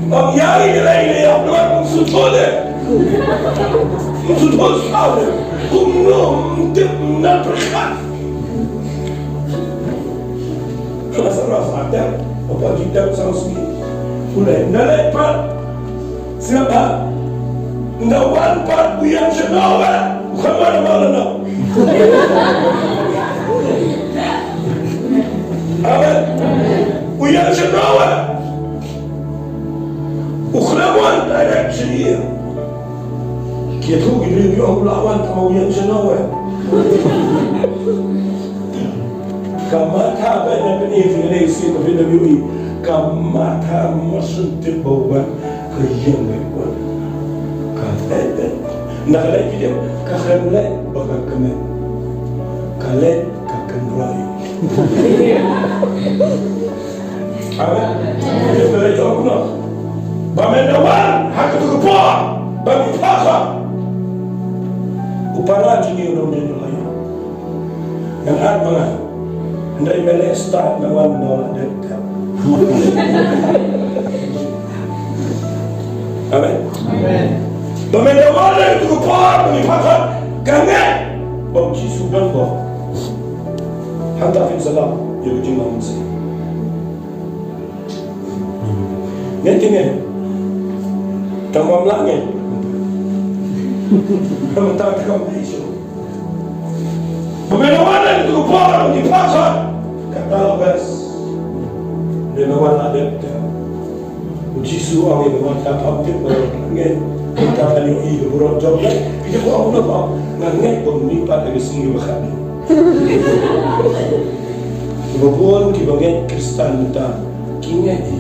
Ym ïa, ïa lei, ïa, ïa, Blei, ym sngewthuh de. Ym sngewthuh saw de. Kumno, ym tip, ym nang pyrkhat. Ka la sa ra sa tep, ka poi ki tep sa sngi. Pule, na leit pat. Sngap bha. Nda wan pat u ïeng shano eh. U khlem wan ma lano. Amen. U ïeng shano eh. U khlem wan direct sha ïing. Ki ïathuh ki briew ïoh u la wan tang ma u ïeng shano eh. Ka Martha ba na pynïaid ïa lei sien ba phin da ïohi. Ka Martha mar shu tip ba u wan ka ïeng ba u wan. Ka leit, leit. Na ka leit ki dei ka khlem leit ba ka kmen. Ka leit ka kynroi. Amen. Te phi la ïoh kumno? Ba men da wan ha kato ka por ba ngi phah khot. U para jong ngi u dang dei u la ïoh. Ngan ap ma nga. Hynrei me leh start me wan me la dep tep. Amen. Amen. Ba men da wan ha kato ka por ba ngi phah khot. Ka ngeit ba u Jisu u don bor. Hangta phin sa lap ïa ka jinglong mynsiem. Ngeit te ngeit. Tang ba ym lah ngeit. Mynta te kam dei shuh. Ba men wan ha kato ka por ba ngi phah khot. Kata la best. Dei ba wan la dep te. U Jisu u ong ïa ka Martha, pham tip ba ngeit. Mynta phan ïohi ka burom jong U Blei. Phi ïa ong kumno ba nga ngeit ba ngim pat ha ka sngi ba khatduh. Kiba bun kiba ngeit Khristan mynta ki ngeit hi.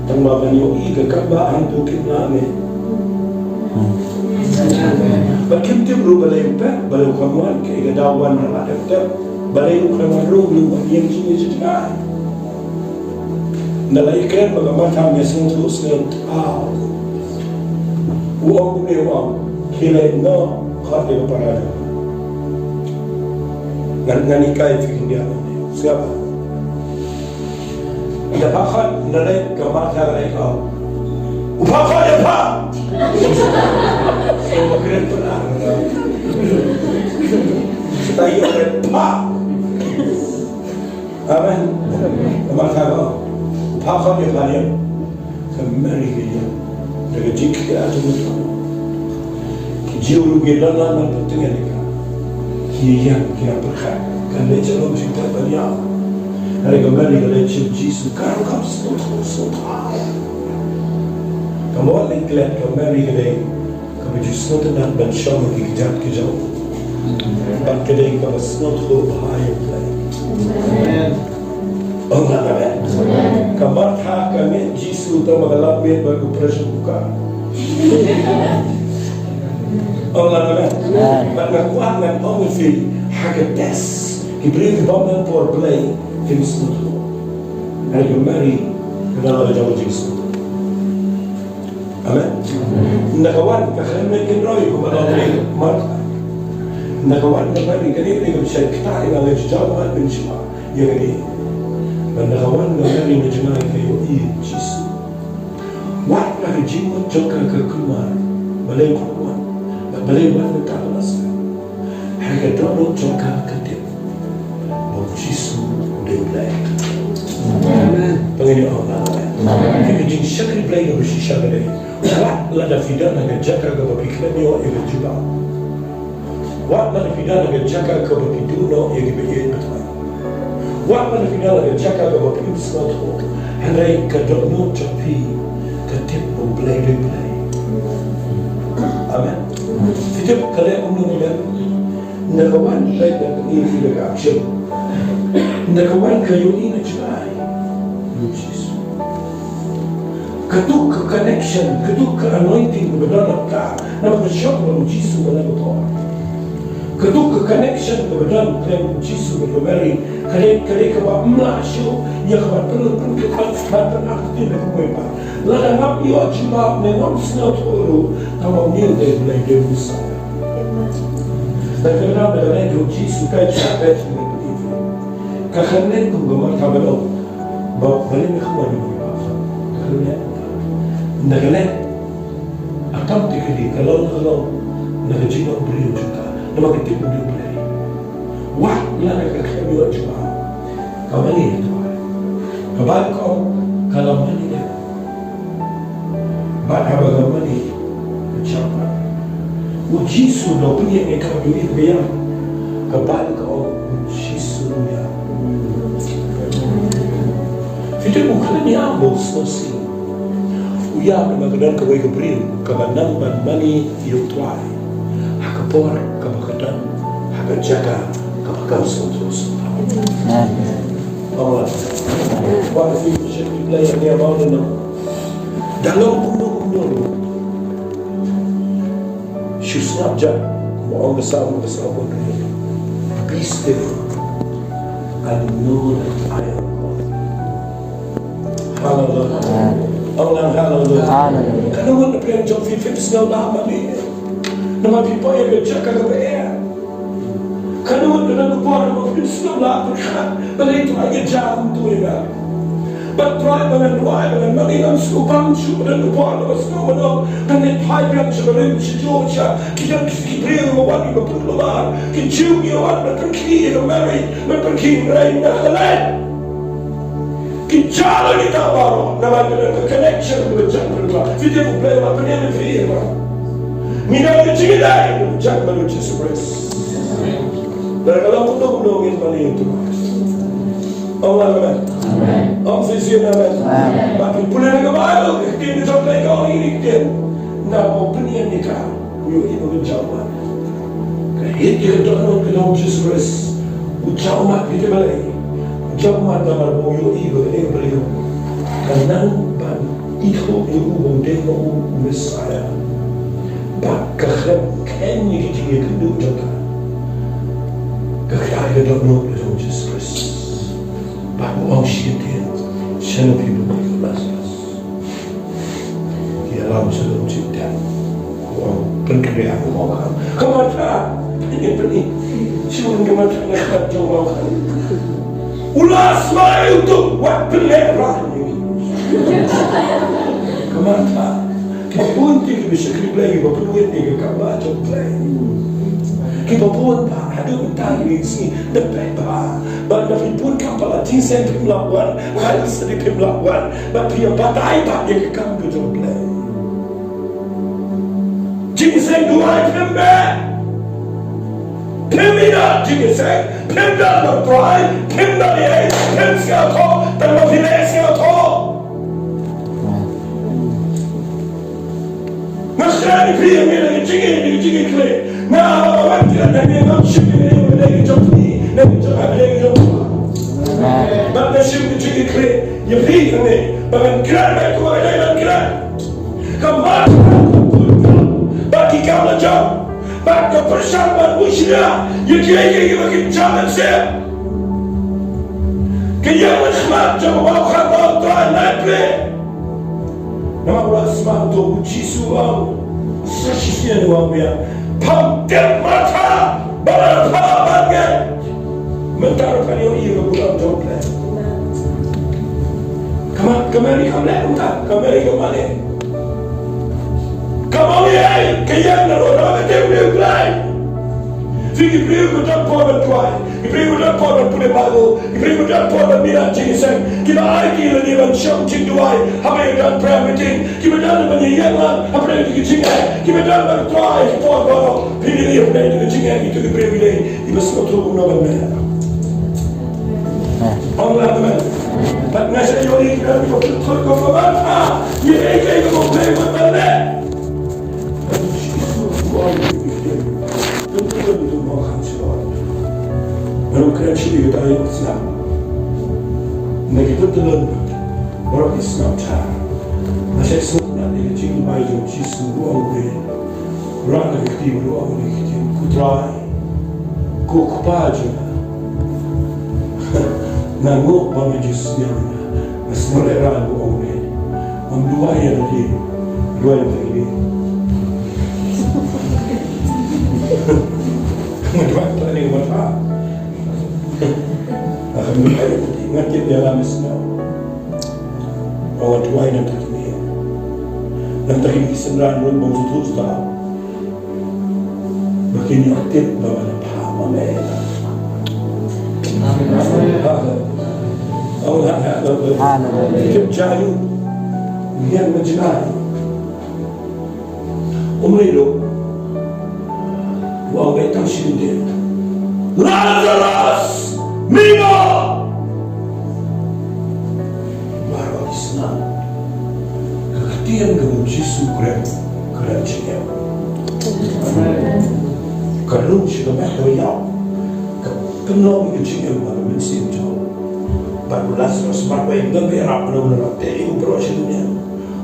Tang ba phan ïohi ka kam ba hangto kim lah ngeit. Bad kim tip ruh balei u pep, balei u khlem wan, kaei ka daw wan ba la dep tep. Balei u khlem wan ruh, balei u wan ïeng jingïaseng jngai. Nda la ïakren bad ka Martha, me sngewthuh sngewthuh. U ong kumne, u ong, khie leit noh khot ïa ka para jong nga. Ngan, ngan hikai phi khyndiat. Sngap. Da phah khot, da leit ka Martha ka leit, oh. U phah khot ïa pha. So, kren pynah. Ta ïoh kren pha. Amen. Ka Martha ka, u phah khot ïa pha ïa. Ka Mary ka ïa. Da ka jingkyrkhu ïa ka. Ki Jiw ruh ki don lan ban pyntngen ïa ka. Ki ïa, ki ïa pyrkhat. Ka leit sha lum sha kjat ban ïa. Hynrei ka Mary ka leit sha Jisu, ka ruh kam sngewthuh, sngewthuh. Ka mut leit klet ka Mary ka dei kaba ju sngewtynnat ban shong ha ki kjat ki jong. Bad ka dei kaba sngewthuh bha ïa U Blei. Amen. Ong nang amen. Ka Martha ka ngeit Jisu tang ba ka lap miet bad ka pressure cooker. Ong nang amen. Bad nga kwah ngan ong ïa phi, ha ka test, ki briew ki bym don por Blei kim sngewthuh. Hynrei ka Mary ka don la ka jong ka jingsngewthuh. Amen. Ynda ka wan ka khlem leit kynroi kumba la ong Martha. Ynda ka wan ka Mary, kane ka dei ka bishar kata ïa nga, nga ju jaw mat mynshuwa ïa kane. Ynda ka wan ka Mary na jngai ka ïohi ïa u Jisu. Wat la ka jingmut jong ka ka kulmar, balei u wan, balei u wan mynta ka la sdang. Hynrei ka dohnud jong ka ka tip ba u Jisu u dei U Blei. Amen. Ba ngin ïoh, amen. Amen. Ka jingshakri Blei kaba shisha ka dei, wat lada phi don ha ka jaka kaba phi khlem ïoh ïa ka jubab. Wat lada phi don ha ka jaka kaba phi duh noh ïa kiba ïeit ba thymmai. Wat lada phi don ha ka jaka kaba phim sngewthuh, hynrei ka dohnud jong phi ka tip ba U Blei u dei U Blei. Amen. Phi tip ka leh kumno ka leh? Ynda ka wan, leit da ka ïa phi da ka action. Ynda ka wan ka ïohi na jngai ïa u Jisu. Kato ka connection, kato ka anointing kaba don ha ka, namar ka shong bad u Jisu ha ka por. Kato ka connection kaba don khlem u Jisu bad ka Mary, ka dei, ka dei kaba ym lah shuh ïa kaba pynlong pynkhih ban, ban pynaktiñ da kawei pat. Lada ngam ïoh jubab ne ngam sngewthuh ruh, tang ba une u dei Blei, dei u Messaïah. Amen. Te ka dei ba ka leh jong u Jisu ka jia peit ne peit. Ka khlem leh kum ka Martha ba ong, ba, balei me khmih ïa u Blei. Ka khlem leh. Ynda ka leh, automatically ka long, ka long na ka jingïohi briew jong ka. Namar ka tip u dei U Blei. Wat lada ka khlem ïoh jubab, ka mane ïa u Trai. Ka Baibl ka ong, ka la mane ïa u. Bad haba ka mane, ka jubab. U Jisu u la pynïeng ïa ka, u ïeng ïa ka. Ka Baibl ka ong, u Jisu u ïap. Phi tip, u khlem ïap ba u sngewsih. U ïap namar ka don kawei ka briew kaba nang ban mane ïa u Trai ha ka por kaba ka don, ha ka jaka kaba kam sngewthuh sngewthuh. Amen. Amen. Wat la phi sngewsih, phi leh ïa kane, ba u don. Da long kumno kumno ruh, shu sngap jait, kumba ong ka Salm, ka Salm one hundred. Be still and know that I am God. Hallelujah. Amen. Ong lang hallelujah. Amen. Katno ngut na pdeng jong phi phim sngew lah mane? Namar phi poi ha ka jaka kaba eh. Katno ngut na ka por ba phim sngew lah pyrkhat, balei Trai ka jia kumto ïa nga. Bad Trai, ba ngan duwai, ba ngan mane, ngam sngewbang shuh, ba ngan duwai, ba sngew ba dang, ba ngan phai biang sha barim sha jong sha, ki don ki briew ba wan, ba pynlumar, ki Jiw ki wan, ba pynkhih ïa ka Mary, ba pynkhih ïa ka Mary, na ka leh. Ki jia la kita baroh, namar ka don ka connection ba jia bad U Blei. Phi tip U Blei u la pynïeng ïa phi, ïa phi. Ngi don ka jingïadei ba jia bad U Jisu Khrist. Lada ka long kumno kumno ngin mane ïa U Trai. Ong lang amen. Amen. Ong shisien amen. Amen. Bad phi pule na ka Baibl, ka ktien ka jong U Blei ka ong ïa kane ka ktien. Naba u pynïeng ïa ka, u ïohi ba ka jaw mat. Ka hit ïa ka dohnud ka jong U Jisu Khrist. U jaw mat, phi tip balei? U jaw mat namar ba u ïohi ba kane ka briew ka nang ban ithuh ïa u ba u dei ma u u Messaïah. Bad ka khlem kheiñ ïa ka jingïakynduh jong ka. Ka khlaiñ ka dohnud ka jong U Jisu Khrist. Bad u ong shi ktien, shano phi bun ïa u Lasarus. Ki ïalam sha lum jingtep. U ong pynkynriah u mawkhang. Ka Martha, pynïeng, pynïeng. Shu ong ka Martha, nga khmat jong u mawkhang. U la sma ïa u, to wat pynlehrain ïa ngi. Ka Martha. Kiba bun ki, kiba shakri Blei, kiba pynwit ïa ka kam ba jong Blei. Kiba bun ba haduh mynta ki sngi, da peit ba, ba da phi bun kam ba la jingïaseng phim lah wan, ba la jingïaseng phim lah wan, ba phi ïa batai ba ïa ka kam ka jong Blei. Jingïaseng duwai phim beh. Phim ïa jingïaseng, phim don ba Trai, phim don ïa, phim sngewthuh, tang ba phi leh sngewthuh. Nga sngewthuh ïa phi, ïa ngi, ïa ngi jingïa, ïa ngi jingïakhleh. Nga ba wan jingïa, ïa ngi ngam shim ïa ngi, ïa ngi jong phi, ïa ngi jong phi, ïa ngi jong phi. Ba nga shim ïa ngi jingïakhleh, ïa phi ïa ngi, ba ngan kren, ba kumba nga dei ban kren. Ka Martha ka pynpaw ba ki kam la jam, ba ka pyrshang ban buh shiliah ïa kiei kiei kiba kin jam mynsiem. Ka ïeng lynkhmat jong u kynrad Trai Blei. Namar u la smat, to u Jisu u ong sa shisien, u ong biang, pham tip Martha ba la pham ban ngeit. Mynta ruh phan ïohi ïa ka burom jong U Blei. Ka Ma, ka Mary kam leh kumta, ka Mary ka Magdalene. Ka Mary ei, ka ïeng na ruh, namar ka tip ïa U Blei. Phi ki briew kiba don por ban duwai, ki briew kiba don por ban pule Baibl, ki briew kiba don por ban mih na jingïaseng, kiba ai ki lynti ban shong jingduwai haba ïa don prayer meeting, kiba don ban ïeng lang hapdeng ki jingeh, kiba don ban duwai ki por baroh. Phi ïa pynlong ïa ka jingeh ïa kito ki briew ki dei kiba sngewthuh kumno ban leh. Ong lang amen. Bad nga sa ïohi ïa ki briew kiba pynthut kum ka Martha. Ïa kaei kaei kaba U Blei u ong ban leh. Nga ong kren shuh ïa kata ïa ka snam. Na ki bynta lon baroh ki snam jar. Nga sa sngewtynnat ïa ka jingduwai jong U Jisu, u ong, u rah na ka kti bad u ong na ka kti, ko Trai, ko Kpa jong nga, nga nguh ba me ju sngewthuh ïa nga. Nga sngewlehraiñ, u ong, me, ngam duwai ïa lade, duwai ïa lade. Nga duwai ïa lade, nga duwai. Nga duwai ïa lade, nga tip ïa la me sngew. Nga duwai na ka kti, na ka kti, ki synran ruh ba u sngewthuh. Ba kin ïoh tip ba nga la phah ma me. Amen. Amen. Amen. Tip jaiñ u ïeng ma jngai. Um lei ruh. Wa wei tang shin de. Lazarus, mih noh. Baroh ki snam. Ka ktien kaba U Jisu u kren, ka kren jingeh. Ka rung sha ka met kaba ïap. Ka pynlong ka jingeh ha ka mynsiem jong u. Bad u Lazarus marwei, ym don ba ïarap, ym don ba ïarap, te u baroh sha duwai.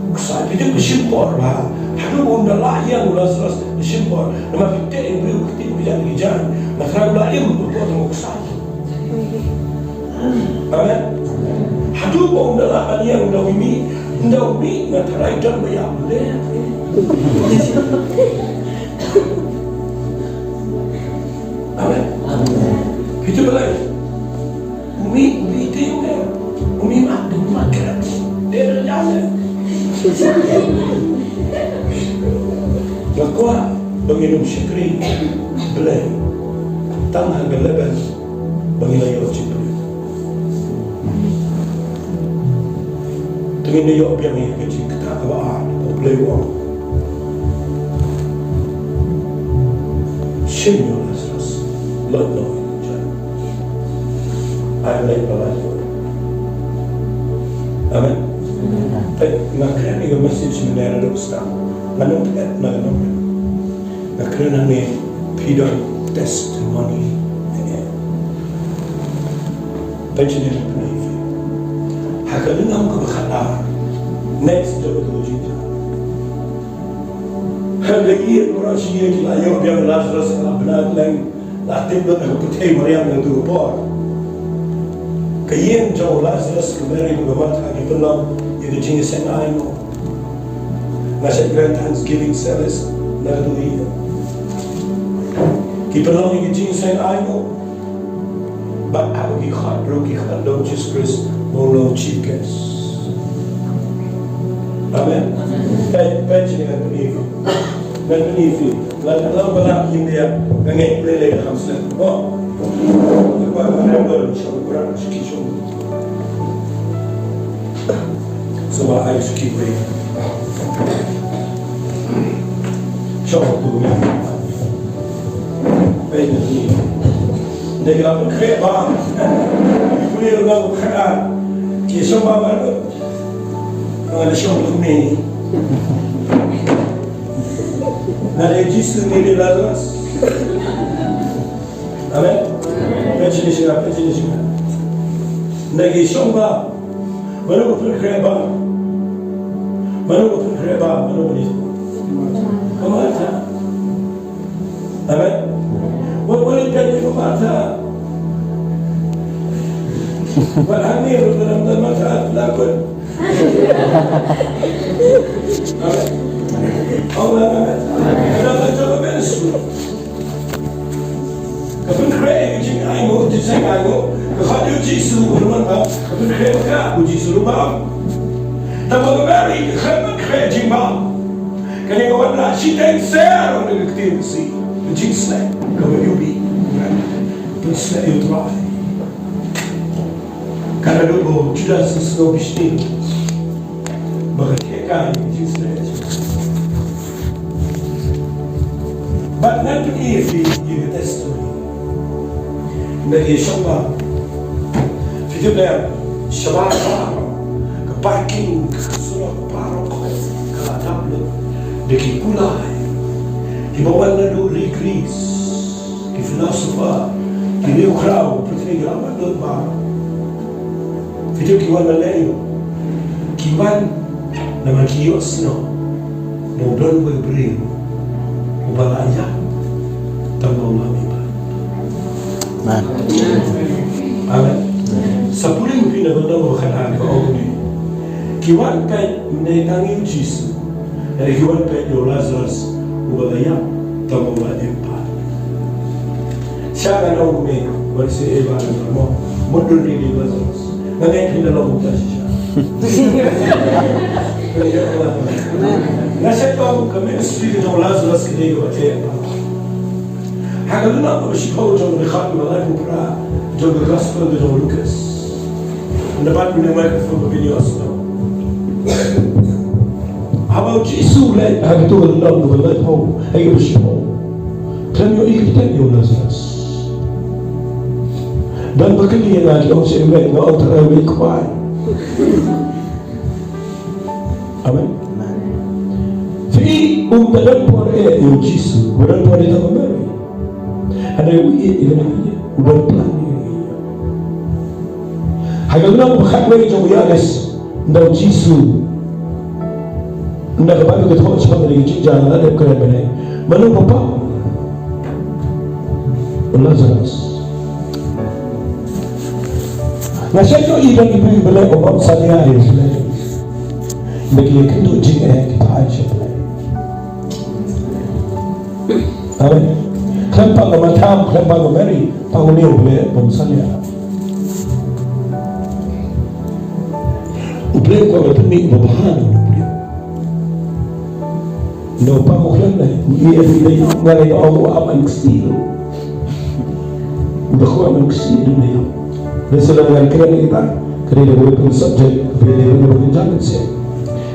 U ksai, phi tip ka shim por ba haduh ba un da lah ïeng u Lazarus, ka shim por. Namar phi tip, ïa u briew ka ktien ka jaiñ ka jaiñ. Nga tharai u la im u por tang u ksai. Amen. Haduh ba ym da lah ban ïeng, ym da ym mih, ym da ym mih, nga tharai don ba ïa u leh. Amen. Phi tip balei? Ym mih, ym mih te u leh. Ym mih mat, ym mih mat kren. Te da ïa leh. Nga kwah ba ngin ym shakri Blei tang ha ka level ba ngi la ïoh jingpyrkhat. Te ngin ïoh biang ïa ka jingkata kaba ar, U Blei u ong, shim ïa u Lazarus, lut noh ïa u jaiñ. Ai Blei ba la ïoh. Amen. Te nga kren ïa ka message mynne naduh start. Nga nang phet na ka nong. Nga kren hangne, phi don testimony hangne. Pynshai ne pynshai. Ha ka lynnong kaba khatar. Next, jong ka jingthoh. Ha ka ïing baroh shi ïing ki la ïoh biang Lazarus, la bna leng, la tip lut ha ka pyrthei mariang na ka por. Ka ïing jong Lazarus, ka Mary bad ka Martha ki pynlong ïa ka jingïaseng ainguh. Nga sa kren Thanksgiving service na ka dei. Ki pynlong ïa ka jingïaseng ainguh. Ba ha ki khot, ruh ki khot long Jisu Khrist, ba long chief guest. Amen. Peit, peit shane, ngan pyni phi. Ngan pyni phi. Lada, lada ba la ïa, nga ngeit phi leh leh kham slem. Oh. Ki ba ba ba ba shong kurang shiki shong. Sngewbha ai suki briew. Shong tu. Peit na ni. Nda ki la pynkhreh bam. Ki briew la pynkhreh. Ki shong bam bad. Nga la shong tu ni. Nga la Jisu ni, ni Lazarus. Amen. Peit shane shisha, peit shane shisha. Nda ki shong bam. Mano ba pynkhreh bam? Mano ba pynkhreh bam? Mano ba dei? Ka Martha. Amen. Wat, wat ïa peit ïa ka Martha. Wat hangne ruh ka dang don Martha la kut. Amen. Oh, amen. Ka dang don ka ministry. Ka pynkhreh ïa ka jingainguh, jingainguh. Ka khot ïa u Jisu, ka ruh bam. Ka pynkhreh ïa ka, u Jisu ruh bam. Tangba ka Mary, ka khlem pynkhreh jingbam. Kane ka wanrah shiteng ser na ka ktien Khasi. Ka jingsneng, kaba ïohi. Pynsneng ïa u Trai. Ka la dei ba u Judas u sngew bishni. Ba ka khie ka ïa ka jingsneng. Bad ngan pyni ïa phi ïa ka testimony. Nda ki shong bam. Phi tip lem, shabar ka parking, ka surok baroh ka la dap lut da ki kulai. Kiba wan naduh ri Greece. Ki philosopher, ki riewkhraw, pyrthei ki la wan don ba. Ki jong ki wan ban leh aïu? Ki wan namar ki ïohsngew ba u don uwei u briew uba la ïap tang ba u la mih pat. Amen. Amen. Sa pule phi na Gospel ba khatar ba ong kumne. Ki wan peit mynne tang ïa u Jisu. Hynrei ki wan peit ïa u Lazarus uba la ïap tang ba u la im pat. Shisha ngan ong kumne, wan seh ïa ba ngan ong mo, mut dun ïa u Lazarus. Nga ngeit phin da long kumta shisha. Nga shait ong ka ministry ka jong u Lazarus ka dei kaba eh. Ha ka lynnong kaba shiphew jong ka dkhot kaba laiphew phra jong ka Gospel ka jong u Lukas. Nda bat mynne microphone ba phin ïohsngew. Haba u Jisu u leit ha kato ka lynnong kaba laiphew, ha kaba shiphew. Khlem ïohi keiñ ïa u Lazarus. Don ba kylli ïa nga ki ong seh, nga ong tharai u leit khwai. Amen. Phi, um da don por eh ïa u Jisu, um da don por eh ïa ka Mary. Hynrei u ïeit ïa kane ka ïing, u don plan ïa kane ka ïing. Ha ka lynnong ba khatwei jong u Ïoannis, nda u Jisu, nda kaba u thoh shaphang kane ka jingjia la dep kren ba ne, mano ba pang? U Lazarus. Nga shait ïohi ba ki briew ba leh u bam salia ïa U Blei. Ba ki ïakynduh jingeh ki phai sha U Blei. Amen. Khlem pang ka Martha, khlem pang ka Mary, pang une U Blei bym salia. U Blei u kwah ban pynmih ba bha na U Blei. Nda u pang u khlem leh, u ïa u dei, nga dei ong u am an ksiew. U da kwah am an ksiew u dei. Lehse lada ngan kren ïa kata, ka dei kawei ka subject, ka dei kawei ka jingïaseng.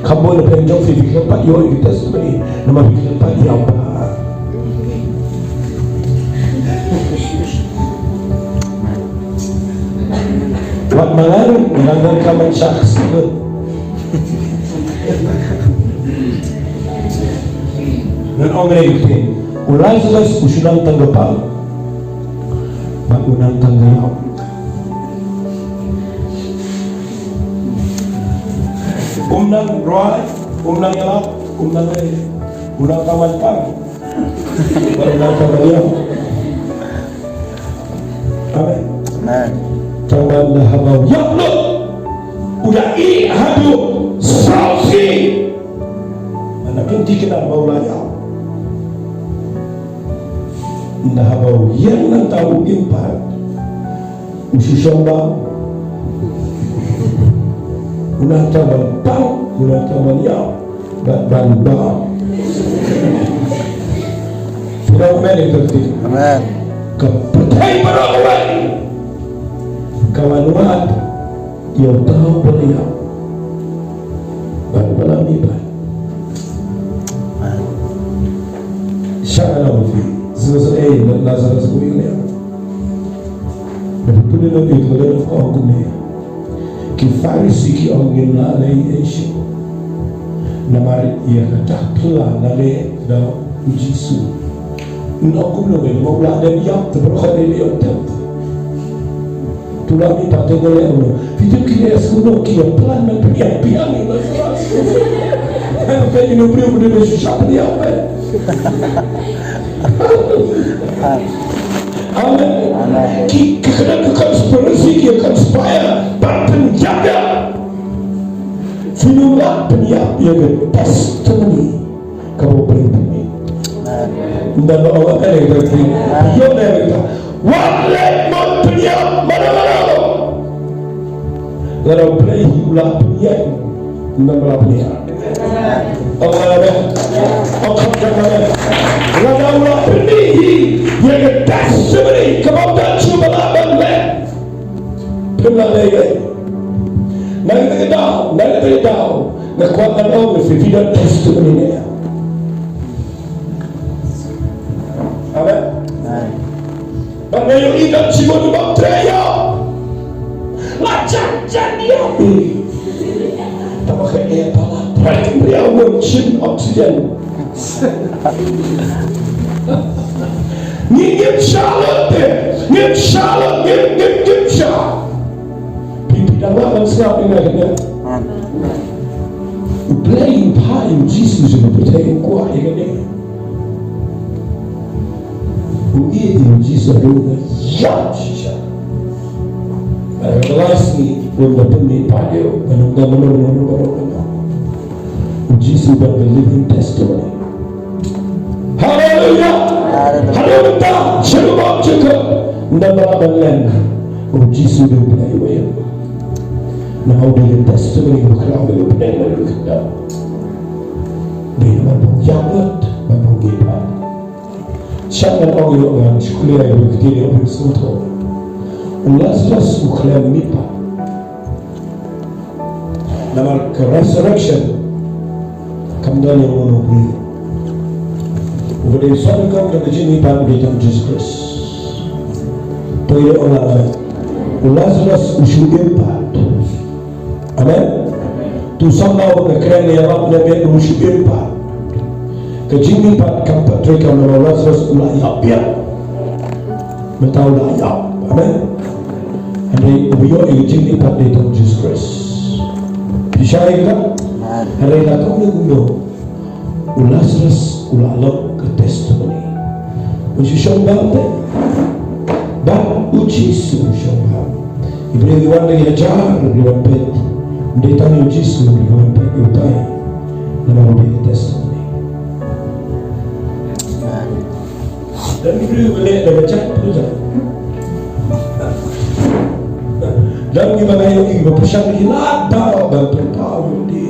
Kham bun na pdeng jong phi, phi khlem pat ïoh ïa ka testimony, namar phi khlem pat ïam bha. Wat ma nga ruh, nga nang donkam ban shah ksuid. Ngan ong ïa phi, u Lazarus u shu nang tang ka pang. Bad u nang tang ka ïap. Um nang rwai, um nang ïalap, um nang ei. U nang tang ban pang. Bad u nang tang ban ïap. Amen. Amen. Tang ba haba u ïap lut, u da ïeh haduh saw sngi. Hynda pynthikna ba u la ïap. Hynda haba u ïeng nangta u im pat. U shu shong bam. U nang tang ban tang, u nang tang ban ïap, ban, ban bam. Phi ong amen ïa kata. Amen. Ka pyrthei baroh kawei ka wan wad ïa uta uba la ïap bad uba la mihpat. Amen. Sha ka long phi, sngewsih ei, Lazarus u ïeng. Bad phi pule noh ïa ka, ka ong kumne. Ki Pharisi ki ong ngim lah leh ei ei shuh. Namar ïa kata phi la leh da u Jisu. Ngi ong kumno, ba u la dep ïap te baroh dei ïap te. Te u la mihpat te ngi leh kumno? Phi tip ki leh kumno, ki ïa plan ban pynïap biang ïa u Lazarus. Hynrei ïa u briew u dei ban shu shah pynïap eh. Amen. Amen. Ki, ki kena ki conspiracy, ki conspire ban pynïap ïa. Phi nym lah pynïap ïa ka testimony kaba U Blei u pynmih. Amen. Ynda ba ong amen ïa ka, ïoh ïa ka. Wat leh ban pynïap mano mano. Lada U Blei u la pynïap, ym la pynïap. Ong amen. Ong kham kham amen. Lada u la pynmih ïa ka testimony kaba u da shu ba la ban leh. Phim lah leh ei ei. Na kata ka daw, na kata ka daw, nga kwah ban ong ïa phi, phi don testimony ne. Amen. Amen. Bad nga ïohi ka jingmut ba trei ïa. La jan jan ïa. Tang ba ka eh ba la trei ïa, won chin oxygen. Ngim, ngim shah lut te. Ngim shah lut, ngim, ngim, ngim shah. Phi, phi dang lah ban sngap ïa kane. U Blei u phah ïa u Jisu sha ka pyrthei, u kwah ïa kane. U ïeit ïa u Jisu haduh ba ïap shisha. Bad ha ka lai sngi, u ym da pynmih pat ïa u, ban ym da mano mano mano mano. U Jisu u don ka living testimony. Haleluya. Haleluya. Haduh mynta, sha ka bor jong ka, ym da lah ban len. U Jisu u dei U Blei uba ïeit. Namar u dei ka testimony kaba khraw ïa u Blei uba ïeit. Dei namar ba u ïap lut, namar ba u ïeit lut. Sha ngan ong ïa u, ngan shu kylli ïa u, kti ïa u, sngewthuh. U Lazarus u khlem mihpat. Namar ka resurrection kam don ïa uno uno u briew. Uba dei u sohnyngkong jong ka jingmihpat u dei tang u Jisu Khrist. To ïa u, amen. U Lazarus u shu im pat. Amen. To sohna u ba kren ïa lap ïa bet u shu im pat. Ka jingmihpat kam pat trei kam, namar u Lazarus u la ïap biang. Mynta u la ïap. Amen. Hynrei uba ïoh ïa ka jingmihpat dei tang u Jisu Khrist. Phi shai ïa kata? Amen. Hynrei la kumno kumno, u Lazarus u la long ka testimony. U shu shong bam te. Bad u Jisu u shong bam. Ki briew ki wan da ki hajar, ki wan peit. Ym dei tang u Jisu, ki wan peit ïa utai. Namar u dei ka testimony. Don ki briew ba leh da ka jait pyrshah. Don kiba nga ïohi kiba pyrshang ki lad baroh ban pynpaw ïa lade.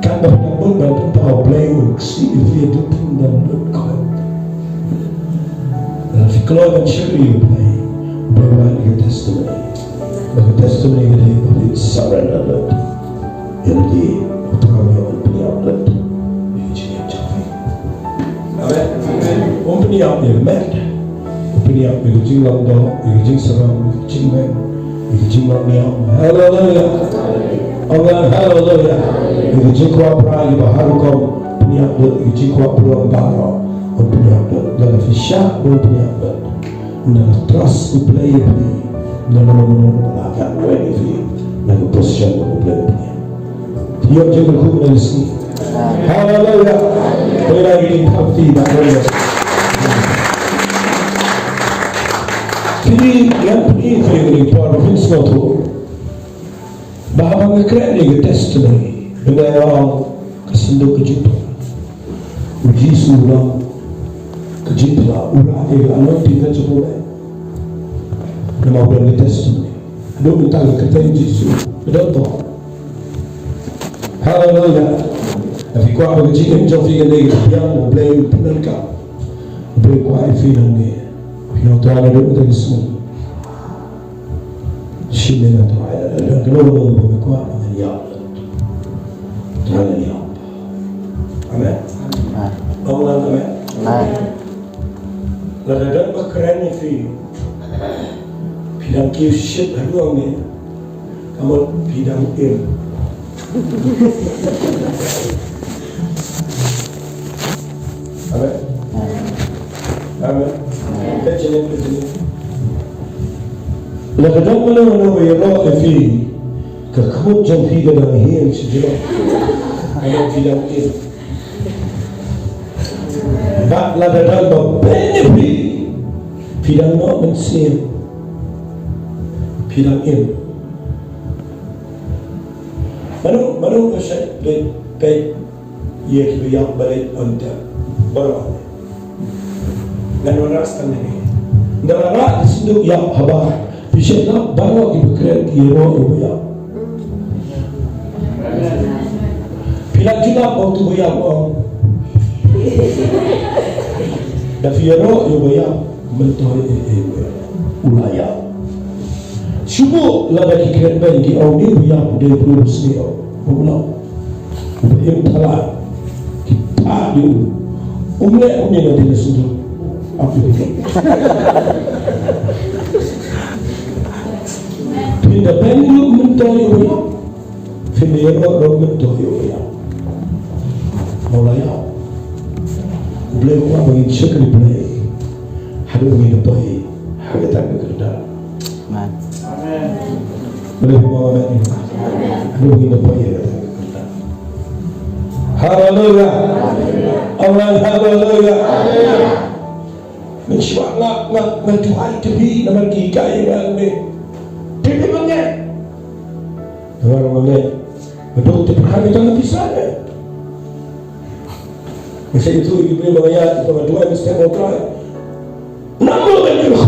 Katba phi dang bud ban pynpaw, Blei u ksih ïa phi haduh phin dang lut khoit. Lada phi kloi ban shakri ïa u Blei, u Blei u ai ïa ka testimony. Bad ka testimony ka dei ba phi surrender lut ïa lade, u Trai u ïoh ban pynïap lut ïa ka jingim jong phi. Amen. Um pynïap ïa ka met. Um pynïap ïa ka jinglong doh, ïa ka jingsarong, ïa ka jingmeng, ïa ka jinglong niam. Haleluya. Amen. Haleluya. Ïa ka jingkwah brai, ïa ka ba ha rukom, pynïap lut, ïa ka jingkwah burom baroh. Um pynïap lut. Lada phi shah, um pynïap lut. Ynda la trust U Blei ïa phi, ynda la mano mano la ïaid wei ïa phi na ka position ba U Blei u pynïap. Phi ïoh jingkyrkhu na ka sngi. Haleluya. Phi la ïoh jingkyrkhu na ka sngi. Phi ïoh jingkyrkhu na ka sngi. Ba haba nga kren ïa ka testimony, ba nga ïoh ka synduk ka jingpyllait. U Jisu u long ka jingpyllait, u rah ïa ka anointing ka jong u. Namar u don ka testimony. Haduh mynta ka kyrteng Jisu ka don. Haleluya. Lada phi kwah ba ka jingim jong phi kan dei ka biang, U Blei u pyndonkam. U Blei u kwah ïa phi nangne. Phi nang trai naduh mynta ka sngi. Shim ïa nga, Trai, lada don kano kano ba me kwah, ngan ïap. Trai, ngan ïap. Amen. Amen. Ong lang amen. Amen. Lada don ba kren ïa phi, phi dang kiew shit haduh hangne, ka mut phi dang im. Amen. Amen. Peit shane, peit shane. Lada don mano mano ba ïaroh ïa phi, ka khmut jong phi ka dang hiar sha jrong. Ka mut phi dang im. Bad lada don ba beiñ ïa phi, phi dang noh mynsiem, phi dang im. Mano, mano ba shait peit, peit ïa kiba ïap ba leit on time? Baroh. Ngan wanrah tang ïa kane. Ngan wanrah ka synduk ïap haba phi shait lap, baroh kiba kren ki ïaroh ïa uba ïap. Phi la ju lap, ong uto uba ïap, ong. Lada phi ïaroh ïa uba ïap, myntoi eh eh u la ïap. Shu buh lada ki kren beiñ, ki ong, ni uba ïap u dei u briew basniew, ong. Ym lah. Uba im thala, ki phah ïa u. Um leh kumne, nga dei na synduk. Ap ïa u. Phin da beiñ ruh, myntoi uba ïap. Phin da ïaroh ruh, myntoi uba ïap. Ba u la ïap. U Blei u kwah ba ngin shakri Blei haduh ba ngin da poi ha kata ka kyrdan. Amen. Amen. Boleh bawa amen. Aduh, kita poi ïa kata. Haleluya. Amen. Haleluya. Mynshuwa nga, nga, nga duwai te phi namar ki hikai ïa nga, nga mut te phi mynta. Namar nga mut nga duk te pyrkhat ïa ka pisa ne. Nga sa ïathuh ïa ki briew ba nga ïaid, ba nga duwai mynstep ba nga trai. Namar ba nga ïaid, nga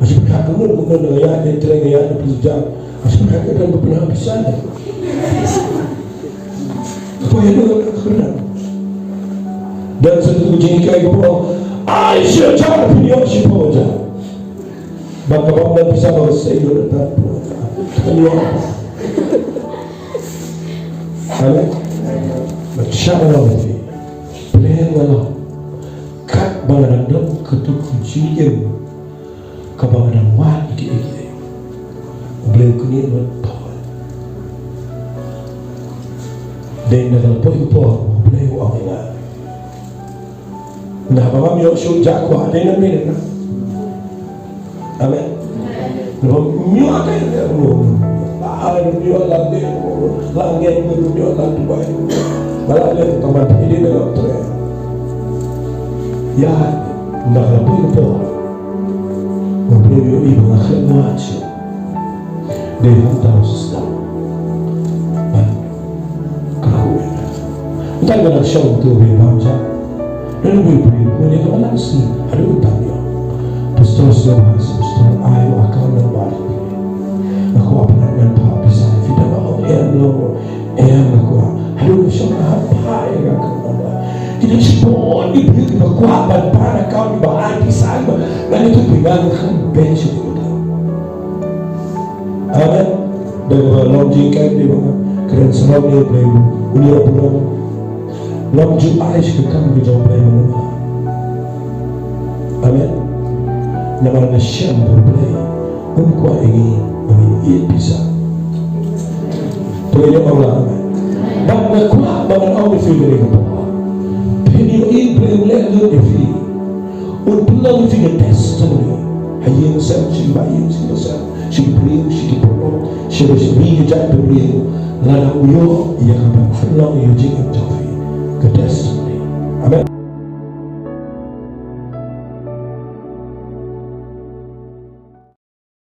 sa pyrkhat kumno kumno, nga ïaid, nga trei, nga ïaid, nga pynjah. Nga sa pyrkhat ka don ba pynah pisa ne. Poi ïa ka pynah. Don sa katu ka jinghikai kaba ong, ai shi hajar, pynïoh shiphew hajar. Bad kaba ym don pisa ba ka sei ïoh da pynïoh. Amen. Bad sha ka long phi, plan nga long, katba nga dang don katu ka jingim kaba nga dang wad ïa kiei kiei, U Blei u kynnoh bad poi. Dei na ka la poi ka por, U Blei u ong ïa nga. Naba ngam ïoh shuh, ja kwah dei na me na. Amen. Naba ngam ïoh dei na me. Ba ngam ïoh la dei, la ngam ïoh la duwai. Ba la dei tang ban phi dei na la tre. Ïa, naba la poi ka por, U Blei u ïohi ba nga khlem wad shuh. Dei hangta u sdang ban kyrkhu ïa nga. Mynta nga dang shong tu, u Blei bam ja. Don uwei u briew, uwei u briew, uwei u briew, haduh mynta u ïoh. Pastor, sngewbha, pastor, ai u account number. Nga kwah ban ngan phah pisa, phi dang ong em lo. Em, nga kwah. Haduh nga shong, nga hap phah ïa ka account number. Ki don shibun ki briew kiba kwah ban pan account, kiba ai pisa, kiba, ngan ïathuh ïa phi, ngan khlem beiñ shuh ïa u. Amen. Da kaba long jinghikai, da kaba kren sarong ïa U Blei, u ïoh burom. Ngam ju ai sha ka kam ka jong U Blei mano. Amen. Namar nga shem ba U Blei um kwah ïa ngi ba ngin ïeit pisa. To ïa ong la amen. Bad nga kwah ba ngan ong ïa phi kane ka por. Phin ïohi U Blei u leh lut ïa phi. Un pynlong ïa phi ka testimony. Ha ïing sem, sha ki ba ïing, sha ki ba sem, sha ki briew, sha ki paralok, sha ki, sha ki jait briew. Lada u ïoh ïa kaba pynlong ïa ka jingim jong phi, ka testimony.